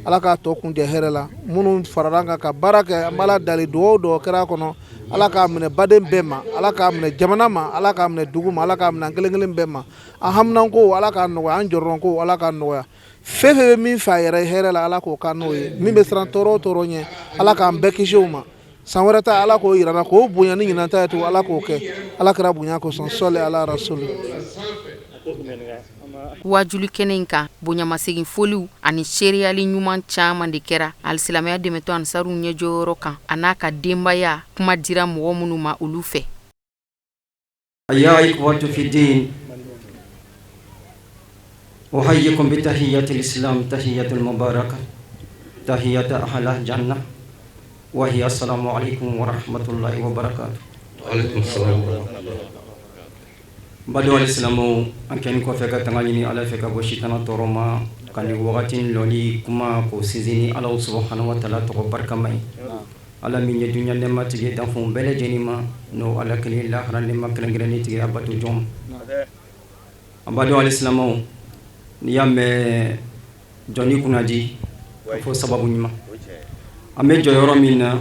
Ala k'a tɔ kun cɛ hɛrɛ la. Minnu farala an kan ka baara kɛ, an b'Ala dali, dugawu dɔw kɛra a kɔnɔ, Ala k'a minɛ baden bɛɛ ma, Ala k'a minɛ jamana ma, Ala k'a minɛ dugu ma, Ala k'a minɛ an kelen kelen bɛɛ ma. An haminanko, Ala k'a nɔgɔya. An jɔrɔnko, Ala k'a nɔgɔya. Fɛn fɛn bɛ min fɛ a yɛrɛ ye hɛrɛ la, Ala k'o kan n'o ye. Min bɛ siran tɔɔrɔ o tɔɔrɔ ɲɛ, Ala k'an bɛɛ kisi o ma. San wɛrɛ ta, Ala k'o yira n na, k'o bonya ni ɲinan ta ye tugun. Ala k'o kɛ Ala kɛra bonya kosɔn. Sɔli ala rasuli. Wajuli kɛnɛ in kan, bonyamasegin foliw ani seereyali ɲuman caman de kɛra alisilamɛya dɛmɛtɔn Ansaru ɲɛjɔyɔrɔ kan, a n'a ka denbaya. Kuma dira mɔgɔ minnu ma olu fɛ. يا إخوة في الدين أحييكم بتحية الإسلام تحية المباركة تحية أهل الجنة وهي السلام عليكم ورحمة الله وبركاته. وعليكم السلام ورحمة الله. Badenw alisilamɛw, an kɛnin kɔfɛ ka tanga ɲini Ala fɛ ka bɔ sitana tɔɔrɔ ma, ka nin wagati lɔli kuma k'o sinsin ni Ala subahana wa taala tɔgɔ barikama ye, Ala min ye dunya nɛɛma tigi ye danfɛnw bɛɛ lajɛlen ma, n'o Ala kelen lahara nɛɛma kɛrɛnkɛrɛnnen tigi a bato jɔn ma. An badenw alisilamɛw, n'i y'a mɛn jɔnni kunnadi, a fɔ sababu ɲuman. An bɛ jɔyɔrɔ min na,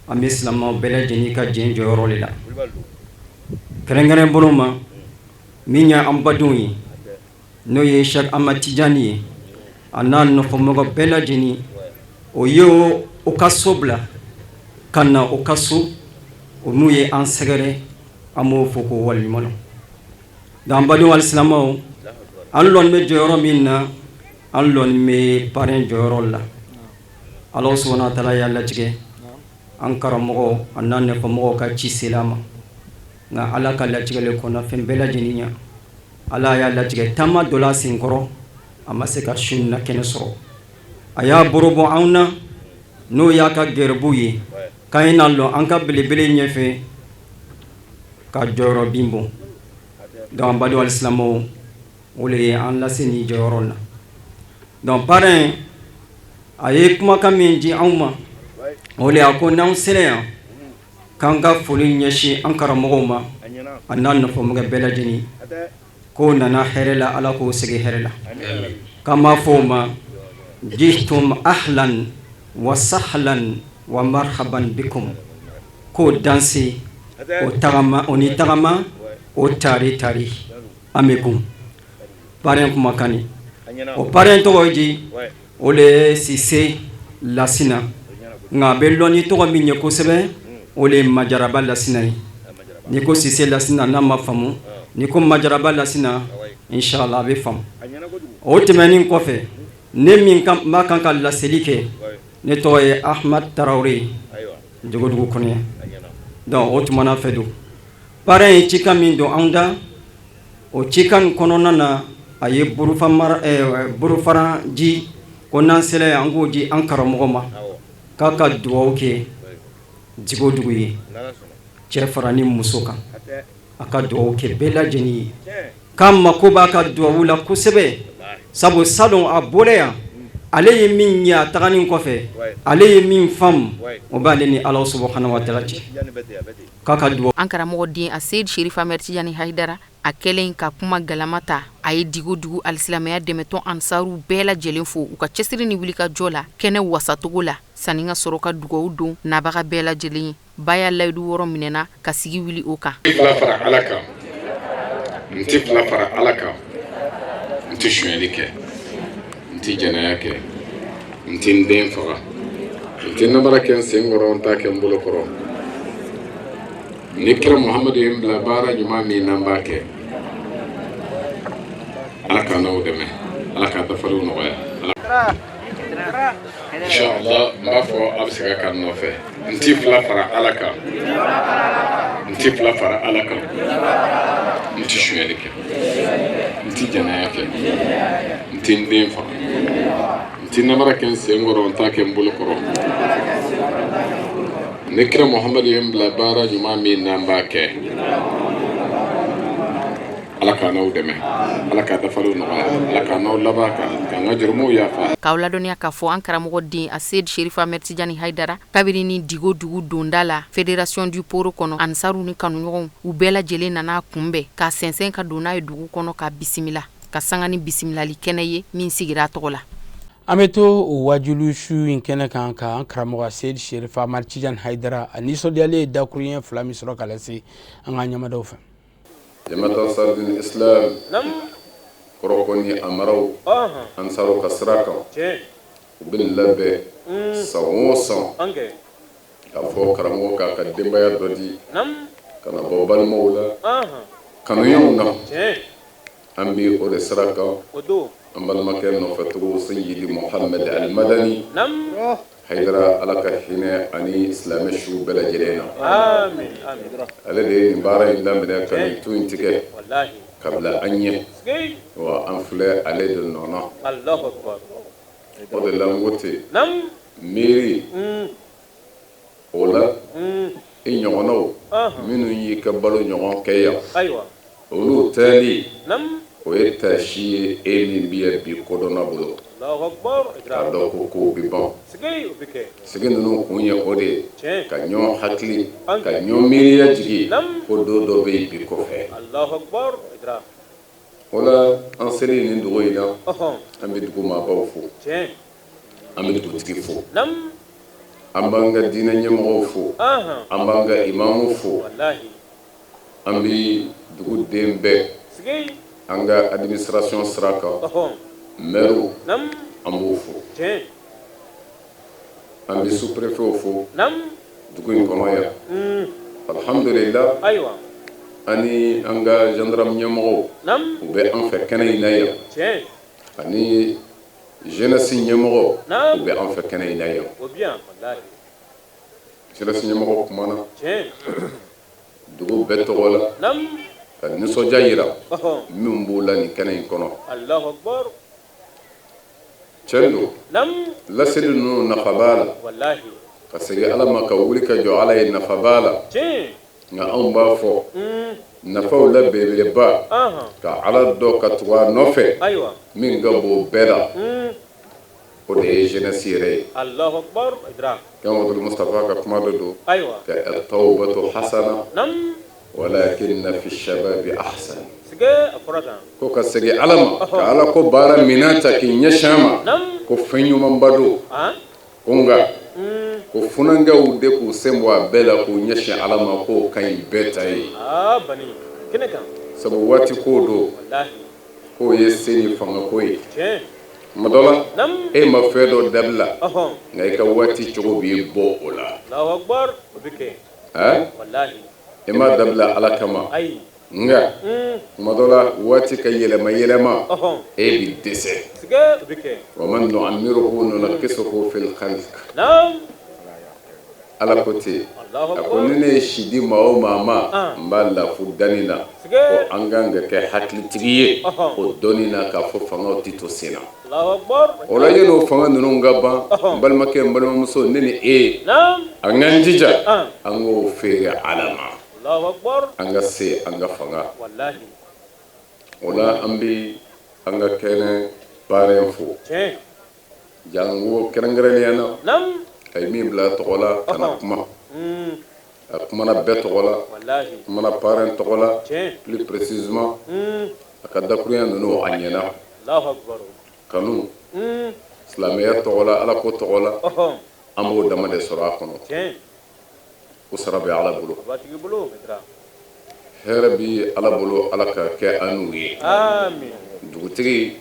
an bɛ silamɛw bɛɛ lajɛlen ka jɛ jɔyɔrɔ de la, kɛrɛnkɛrɛn bolo ma min ye an badenw ye, n'o ye Cheikh Ahmad Tijani ye, a n'a nɔfɛmɔgɔ bɛɛ lajɛlen. O ye o ka so bila ka na o ka so, o n'u ye an sɛgɛrɛ, an b'o fo k'o waleɲuman dɔn. An badenw alisilamɛw, an lɔni bɛ jɔyɔrɔ min na, an lɔni bɛ parrain jɔyɔrɔ la. Ala subahana wa taala y'a latigɛ, an karamɔgɔ a n'a nɔfɛmɔgɔw ka ci sela a ma, nka Ala ka latigɛ le kɔnɔ fɛn bɛɛ lajɛlen ɲɛ. Ala y'a latigɛ taama dɔ la senkɔrɔ, a ma se ka su na kɛnɛ sɔrɔ. A y'a boro bɔ anw na, n'o y'a ka gɛrɛbu ye, k'an ye na lɔ an ka belebele ɲɛfɛ ka jɔyɔrɔ bin bɔ. Donc an badenw alisilamɛw, o le ye an lase nin jɔyɔrɔ la. Donc parrain a ye kumakan min di anw ma, o le a ko n'anw sera yan, k'an ka foli ɲɛsin an karamɔgɔw ma, a n'a nɔfɛmɔgɔ bɛɛ lajɛlen, k'o nana hɛrɛ la, Ala k'o segin hɛrɛ la. K'an b'a fɔ o ma jitum ahlan wa sahlan wa marhaban bikum, k'o danse o tagama, o ni tagama, o tari tari an bɛ kun parrain kumakan ni o parrain tɔgɔ ye di, o le ye Sise Lasina, nka a bɛ lɔn ni tɔgɔ min ye kosɛbɛ, o le ye Majaraba Lasina ye. N'i ko Sise Lasina, n'a ma faamu, n'i ko Majaraba Lasina, inshallah a bɛ faamu. O tɛmɛnen kɔfɛ, Ne min b'a kan ka laseli kɛ, ne tɔgɔ ye Ahmad Tarawele, Jogodugu kɔnɔ. Donc o tuma na fɛ don, parrain ye cikan min don anw da, o cikan kɔnɔna na, a ye bolofara di ko n'an sera yan, an k'o di an karamɔgɔ ma, k'a ka dugawu kɛ Digodugu ye, cɛ fara ni muso kan, a ka dugawu kɛ bɛɛ lajɛlen ye, k'a mako b'a ka dugawu la kosɛbɛ, sabu salon a bɔra yan, ale ye min ye, a taganin kɔfɛ ale ye min faamu, o b'ale ni Ala subahana wa taala cɛ, k'a ka dugawu. An karamɔgɔ den Aseyid Serifu Amɛdi Tijani Hayidara, a kɛlen ka kuma galama ta, a ye Digodugu alisilamɛya dɛmɛtɔn ansaru bɛɛ lajɛlen fo u ka cɛsiri ni wulikajɔ la kɛnɛ wasacogo la, sanni ka sɔrɔ ka dugawu don nabaga bɛɛ lajɛlen ye. Ba ya layidu wɔɔrɔ minɛna ka sigi wuli o kan. N tɛ fila fara Ala kan, n tɛ fila fara Ala kan, n tɛ sonyali kɛ, n tɛ jɛnɛya kɛ, n tɛ n den faga, n tɛ namara kɛ n sen kɔrɔ, n t'a kɛ n bolo kɔrɔ. Ni kira Muhamadu ye n bila baara ɲuman min na, n b'a kɛ. Ala k'an n'aw dɛmɛ, Ala k'a dafaliw nɔgɔya. Inshallah, n b'a fɔ a bɛ segin a kan n nɔfɛ. N ti fila fara Ala kan, n ti fila fara Ala kan, n ti sonyali kɛ, n ti jɛnɛya kɛ, n ti n den faga, n ti namara kɛ n sen kɔrɔ, n t'a kɛ n bolo kɔrɔ. Ni kira Muhamadu ye n bila baara ɲuman min na, n b'a kɛ. Ala k'an n'aw dɛmɛ, Ala k'a dafaliw nɔgɔya, Ala k'an n'aw laban kan, k'an ka jurumuw yafa. K'aw ladɔnniya k'a fɔ an karamɔgɔ den Aseyid Serifu Amɛdi Tijani Hayidara, kabini ni Digo dugu donda la Fédération du Poro kɔnɔ, ansaru ni kanuɲɔgɔnw, u bɛɛ lajɛlen nana kunbɛn k'a sɛnsɛn ka don n'a ye dugu kɔnɔ, ka bisimila ka sanga ni bisimilali kɛnɛ ye min sigira a tɔgɔ la. An bɛ to o wajulu su in kɛnɛ kan ka an karamɔgɔ Seyid Serifu Amɛdi Tijani Hayidara, a nisɔndiyalen ye dakuruɲɛ fila min sɔrɔ ka lase an ka ɲɛmadaw fɛ. Jamaat Ansarudin Islam kɔrɔkɔ ni a maraw, ansaru ka sira kan, u bɛ nin labɛn san o san k'a fɔ karamɔgɔ k'a ka denbaya dɔ di ka na bɔ balimaw la, kanuyaw na. An bɛ o de sira kan, an balimakɛ nɔfɛtugu Seyidi Mohamed Alimadani Hayidara, Ala ka hinɛ ani silamɛ su bɛɛ lajɛlen na. Ale de ye nin baara in daminɛ ka nin tu in tigɛ ka bila an ɲɛ, wa an filɛ ale de nɔ na. O de la n ko ten, miiri o la i ɲɔgɔnnaw minnu y'i ka balo ɲɔgɔn kɛ yan, olu taali o ye taasi ye e min bɛ yan bi kodɔnna bolo, k'a dɔn ko kow bɛ ban. Sigi ninnu kun ye o de ye, ka ɲɔgɔn hakili, ka ɲɔgɔn miiriya jigin ko don dɔ bɛ yen bi kɔfɛ. O la an selen nin dugu in na, an bɛ dugu maabaw fo, an bɛ dugutigi fo, an b'an ka diinɛ ɲɛmɔgɔw fo, an b'an ka imamu fo, an bɛ duguden bɛɛ, an ka administration sira kan, mɛriw, an b'u fo, an bɛ sous-préfetw fo dugu in kɔnɔ yan. Alhamdulillah, ani an ka gendarme ɲɛmɔgɔw, u bɛ an fɛ kɛnɛ in na yan, ani jeunesse ɲɛmɔgɔ, u bɛ an fɛ kɛnɛ in na yan. Jeunesse ɲɛmɔgɔ kumana dugu bɛɛ tɔgɔ la ka nisɔndiya yira minnu b'u la nin kɛnɛ in kɔnɔ. Tiɲɛ don, laseli ninnu nafa b'a la, ka segin Ala ma, ka wuli ka jɔ Ala ye, nafa b'a la. Nka anw b'a fɔ nafaw la belebeleba, ka Ala dɔn ka tugu a nɔfɛ, min ka bon bɛɛ la, o de ye jeunesse yɛrɛ ye. Muhammadu Mustafa ka kuma dɔ don ka tawbatu hasana walakinna fi shababi ahsan, ko ka segin Ala ma, ka Ala ko baara minɛn ta k'i ɲɛsin a ma, ko fɛn ɲumanba don. Ko nka ko funankɛw de k'u sen bɔ a bɛɛ la k'u ɲɛsin Ala ma, k'o ka ɲi bɛɛ ta ye, sabu waati ko don, k'o ye se ni fanga ko ye. Tuma dɔ la e ma fɛn dɔ dabila, nka i ka waati cogo b'i bɔ o la. E m'a dabila Ala kama. Nka tuma dɔ la waati ka yɛlɛma yɛlɛma e bɛ dɛsɛ wa man nu'ammirhu nunakkisuhu fil khalq Ala ko ten a ko ni ne ye si di maa o maa ma n b'a lafu danni na ko an kan ka kɛ hakilitigi ye o dɔnni na k'a fɔ fangaw tɛ to sen na o la yan'o fanga ninnu ka ban n balimakɛ n balimamuso ne ni e an k'an jija an k'o feere Ala ma an ka se an ka fanga o la an bɛ an ka kɛnɛ parrain fo jango kɛrɛnkɛrɛnnenya na a ye min bila tɔgɔ la ka na kuma a kumana bɛɛ tɔgɔ la kumana parrain tɔgɔ la plus précisément a ka dakurunya ninnu a ɲɛna kanu silamɛya tɔgɔ la ala ko tɔgɔ la an b'o dama de sɔrɔ a kɔnɔ o sara bɛ ala bolo hɛrɛ bɛ ala bolo ala ka kɛ an n'u ye dugutigi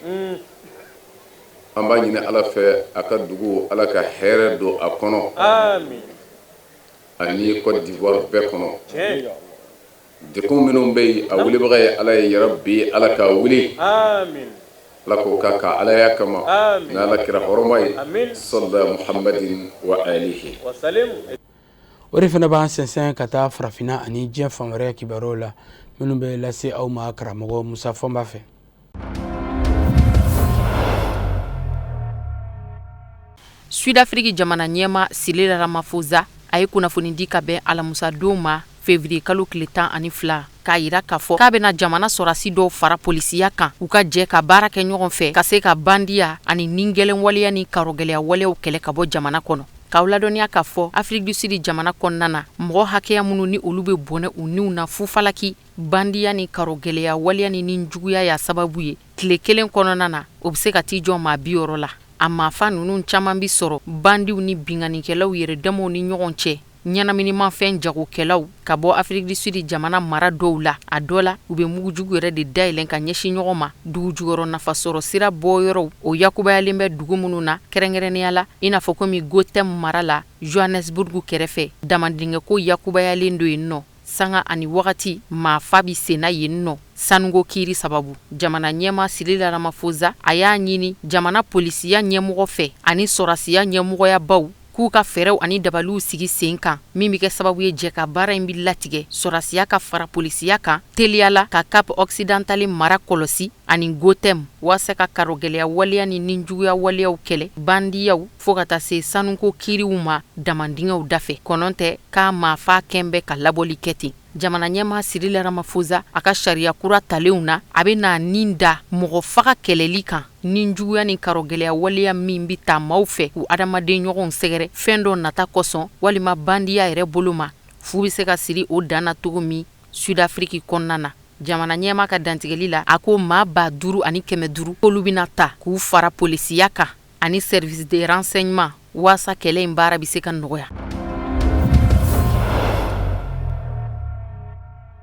an b'a ɲini ala fɛ a ka dugu ala ka hɛrɛ don a kɔnɔ ani Côte d'Ivoire bɛɛ kɔnɔ degun minnu bɛ yen a wulibaga ye ala ye yarabi ala ka wuli ala k'o k'a ka alaya kama n'ala kira hɔrɔma ye sɔlɔ muhamadin wa alihi. O de fana b'an sɛnsɛn ka taa farafinna ani diɲɛ fan wɛrɛ kibaruyaw la minnu bɛ lase aw ma karamɔgɔ Musa Fɔnba fɛ. Sud-Afrique jamana ɲɛmaa Cyril Ramaphosa a ye kunnafoni di ka bɛn alamusadon ma février kalo tile 12 k'a yira k'a fɔ k'a bɛna jamana sɔrɔdasi dɔw fara polisiya kan u ka jɛ ka baara kɛ ɲɔgɔn fɛ ka se ka bandiya ani nigɛlɛn waleya ni karogɛlɛya waleyaw kɛlɛ ka bɔ jamana kɔnɔ. K'aw ladɔnniya k'a fɔ Afrique du Sud jamana kɔnɔna na mɔgɔ hakɛya minnu ni olu bɛ bɔnɛ u niw na fufalaki bandiya ni karogɛlɛya waleya ni nijuguya y'a sababu ye tile kelen kɔnɔna na o bɛ se ka t'i jɔ maa 60 la. A maafa ninnu caman bɛ sɔrɔ bandiw ni binkannikɛlaw yɛrɛ damaw ni ɲɔgɔn cɛ, ɲɛnaminimafɛn jagokɛlaw ka bɔ Afrique du Sud jamana mara dɔw la. A dɔ la, u bɛ mugujugu yɛrɛ de dayɛlɛn ka ɲɛsin ɲɔgɔn ma. Dugujukɔrɔ nafasɔrɔ sira bɔyɔrɔw o yakubayalen bɛ dugu minnu na, kɛrɛnkɛrɛnnenya la, i n'a fɔ komi Gauteng mara la, Johannesburg kɛrɛfɛ, damandingɛko yakubayalen don yen nɔ. Sanga ani wagati maafa bɛ senna yen nɔ sanuko kiiri sababu. Jamana ɲɛmaa Cyril Ramaphosa a y'a ɲini jamana polisiya ɲɛmɔgɔ fɛ ani sɔrɔdasiya ɲɛmɔgɔyabaw k'u ka fɛɛrɛw ani dabaliw sigi sen kan min bɛ kɛ sababu ye jɛ ka baara in bɛ latigɛ sɔrɔdasiya ka fara polisiya kan teliya la ka Cap Occidental mara kɔlɔsi ani Gauteng waasa ka karogɛlɛya waleya ni nijuguya waleyaw kɛlɛ bandiyaw fo ka taa se sanuko kiiriw ma damandingɛw dafɛ kɔnɔ tɛ k'a maafa kɛn bɛ ka labɔli kɛ ten. Jamana ɲɛmaa Cyril Ramaphosa a ka sariya kura talenw na a bɛ n'a nin da mɔgɔ faga kɛlɛli kan nijuguya ni karogɛlɛya waleya min bɛ taa maaw fɛ k'u adamaden ɲɔgɔnw sɛgɛrɛ fɛn dɔ nata kosɔn walima bandiya yɛrɛ bolo ma fu bɛ se ka siri o dan na cogo min Sud-Afrique kɔnɔna na. Jamana ɲɛmaa ka dantigɛli la a ko maa 5500 k'olu bɛna ta k'u fara polisiya kan ani service de renseignement waasa kɛlɛ in baara bɛ se ka nɔgɔya.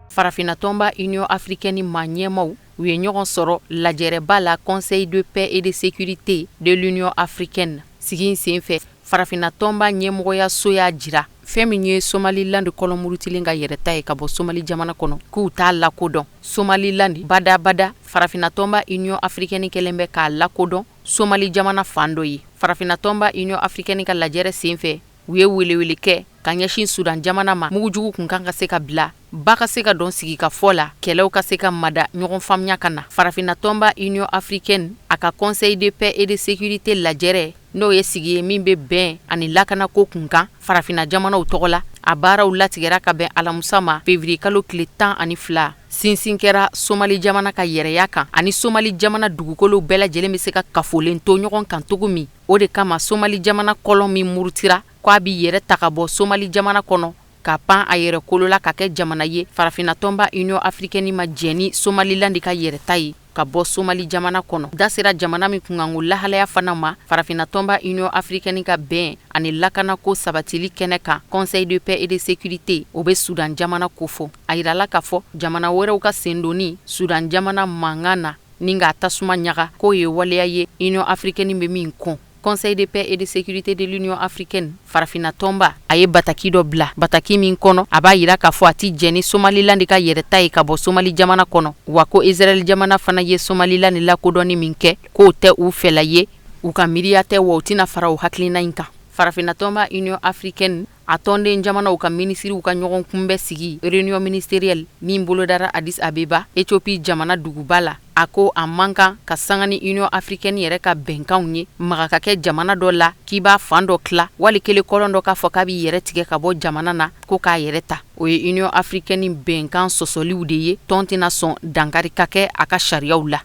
Farafinna tɔnba Union africaine maa ɲɛmaaw u ye ɲɔgɔn sɔrɔ lajɛrɛba la Conseil de paix et de sécurité de l'Union africaine sigi in senfɛ. Farafinna tɔnba ɲɛmɔgɔyaso y'a jira fɛn min ye Somaliland kɔlɔn murutilen ka yɛrɛta ye ka bɔ Somali jamana kɔnɔ k'u t'a lakodɔn Somaliland badabada. Farafinna tɔnba Union africaine kɛlen bɛ k'a lakodɔn Somali jamana fan dɔ ye. Farafinna tɔnba Union africaine ka lajɛrɛ senfɛ u ye welewele kɛ ka ɲɛsin Sudan jamana ma mugujugu kun kan ka se ka bila ba ka se ka don sigikafɔ la kɛlɛw ka se ka mada ɲɔgɔn faamuya ka na. Farafinna tɔnba Union africaine a ka Conseil de paix et de sécurité lajɛrɛ n'o ye sigi ye min bɛ bɛn ani lakanako kunkan farafinna jamanaw tɔgɔ la a baaraw latigɛra ka bɛn alamusa ma février kalo tile 12. Sinsin kɛra Somali jamana ka yɛrɛya kan ani Somali jamana dugukolow bɛɛ lajɛlen bɛ se ka kafolen to ɲɔgɔn kan cogo min. O de kama Somali jamana kɔlɔn min murutira k'a b'i yɛrɛ ta ka bɔ Somali jamana kɔnɔ ka pan a yɛrɛ kolo la ka kɛ jamana ye, farafinna tɔnba Union africaine ma jɛn ni Somaliland ka yɛrɛta ye ka bɔ Somali jamana kɔnɔ. Da sera jamana min kunkanko lahalaya fana ma, farafinna tɔnba Union africaine ka bɛn ani lakanako sabatili kɛnɛ kan, Conseil de paix et de sécurité, o bɛ Sudan jamana kofɔ. A yirala k'a fɔ jamana wɛrɛw ka sendonni Sudan jamana mankan na ni k'a tasuma ɲaga k'o ye waleya ye Union africaine bɛ min kɔn. Conseil de paix et de sécurité de l'Union africaine farafinna tɔnba a ye bataki dɔ bila, bataki min kɔnɔ a b'a yira k'a fɔ a ti jɛn ni Somaliland ka yɛrɛta ye ka bɔ Somali jamana kɔnɔ, wa ko Israël jamana fana ye Somaliland lakodɔnni min kɛ, k'o tɛ u fɛla ye, u ka miiriya tɛ, wa u tɛna fara o hakilina in kan. Farafinna tɔnba Union africaine a tɔnden jamanaw ka minisiriw ka ɲɔgɔn kunbɛ sigi réunion ministérielle min bolodara Addis Abeba, Ethiopie jamana duguba la, a ko a man kan ka sanga ni Union africaine yɛrɛ ka bɛnkanw ye, maga ka kɛ jamana dɔ la k'i b'a fan dɔ tila, wali kelen kɔlɔn dɔ k'a fɔ k'a b'i yɛrɛ tigɛ ka bɔ jamana na ko k'a yɛrɛ ta. O ye Union africaine bɛnkan sɔsɔliw de ye, tɔn tɛna sɔn dankari ka kɛ a ka sariyaw la.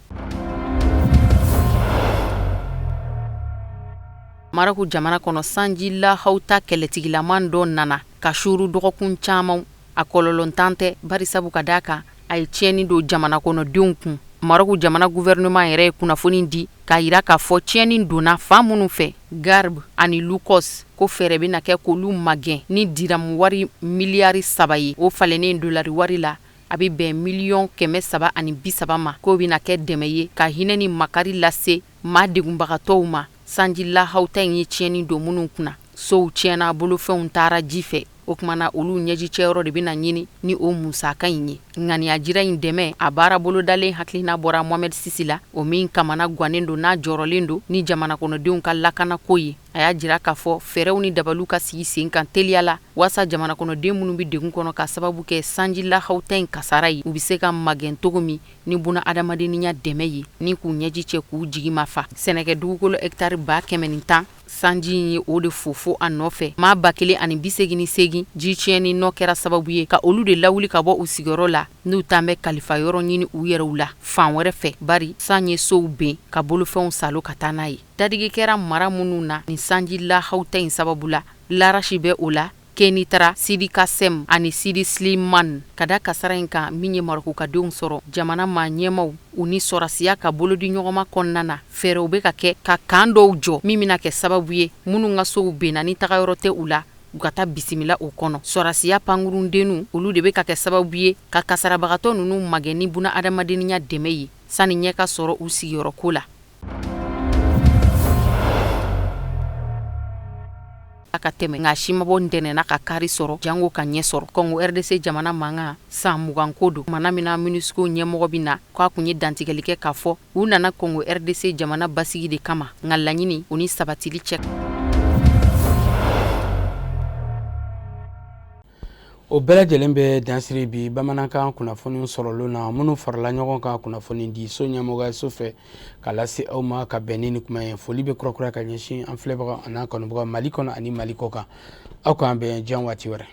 Marɔku jamana kɔnɔ, sanji lahawuta kɛlɛtigilaman dɔ nana ka suuru dɔgɔkun caman, a kɔlɔlɔntan tɛ, barisabu ka d'a kan a ye tiɲɛni don jamana kɔnɔdenw kun. Marɔku jamana gouvernement yɛrɛ ye kunnafoni di k'a yira k'a fɔ tiɲɛni donna fan minnu fɛ, Garb ani Lukɔs, ko fɛɛrɛ bɛna kɛ k'olu magɛn ni diramu wari miliyari 3 ye, o falennen dolari wari la a bɛ bɛn miliyɔn 330 ma, k'o bɛna kɛ dɛmɛ ye ka hinɛ ni makari lase maa degunbagatɔw ma sanji lahawuta in ye tiɲɛni don minnu kunna. Sow tiɲɛna, bolofɛnw taara ji fɛ, o tuma na olu ɲɛjicɛyɔrɔ de bɛna ɲini ni o musaka in ye. Ŋaniya jira in dɛmɛ a baara bolodalen hakilina bɔra Mohamed Sisi la, o min kamana gannen don n'a jɔrɔlen don ni jamana kɔnɔdenw ka lakanako ye. A y'a jira k'a fɔ fɛɛrɛw ni dabaliw ka sigi sen kan teliya la waasa jamana kɔnɔden minnu bɛ degun kɔnɔ ka sababu kɛ sanji lahawuta in kasara ye, u bɛ se ka magɛn cogo min ni buna adamadenya dɛmɛ ye ni k'u ɲɛji cɛ k'u jigi ma fa. Sɛnɛkɛ dugukolo hɛkitari 110,000, sanji in ye o de fofo a nɔfɛ. Maa 1088, ji tiɲɛni nɔ kɛra sababu ye ka olu de lawuli ka bɔ u sigiyɔrɔ la, n'u taan bɛ kalifa yɔrɔ ɲini u yɛrɛw la fan wɛrɛ fɛ, bari san ye sow ben ka bolofɛnw salo ka taa n'a ye. Dadigi kɛra mara minnu na nin sanji lahawuta in sababu la, Larasi bɛ o la, Kenitra, Sidi Kasem ani Sidi Slimane. Ka da kasara in kan min ye Marɔkukadenw sɔrɔ, jamana maa ɲɛmaw u ni sɔrasiya ka bolodiɲɔgɔnma kɔnɔna na, fɛɛrɛw bɛ ka kɛ ka kan dɔw jɔ min bɛna kɛ sababu ye minnu ka sow benna ni tagayɔrɔ tɛ u la, u ka taa bisimila o kɔnɔ. Sɔrasiya pankurundenninw, olu de bɛ ka kɛ sababu ye ka kasarabagatɔ ninnu magɛn ni buna adamadenya dɛmɛ ye sani ɲɛ ka sɔrɔ u sigiyɔrɔko la. Ka tɛmɛ nka si ma bɔ ntɛnɛn na ka kari sɔrɔ jango ka ɲɛ sɔrɔ. Kɔngo RDC jamana mankan san 20 ko don tumana min na MONUSCO ɲɛmɔgɔ bɛ na k'a kun ye dantigɛli kɛ k'a fɔ u nana Kɔngo RDC jamana basigi de kama, nka laɲini o ni sabatili cɛ. O bɛɛ lajɛlen bɛ dansiri bi bamanankan kunnafoni sɔrɔlen na minnu farala ɲɔgɔn kan kunnafoni di so ɲɛmɔgɔyaso fɛ ka lase aw ma ka bɛn ni nin kuma ye. Foli bɛ kurakuraya ka ɲɛsin an filɛbaga an'an kanubaga Mali kɔnɔ ani Mali kɔ kan. Aw k'an bɛn diɲɛ waati wɛrɛ.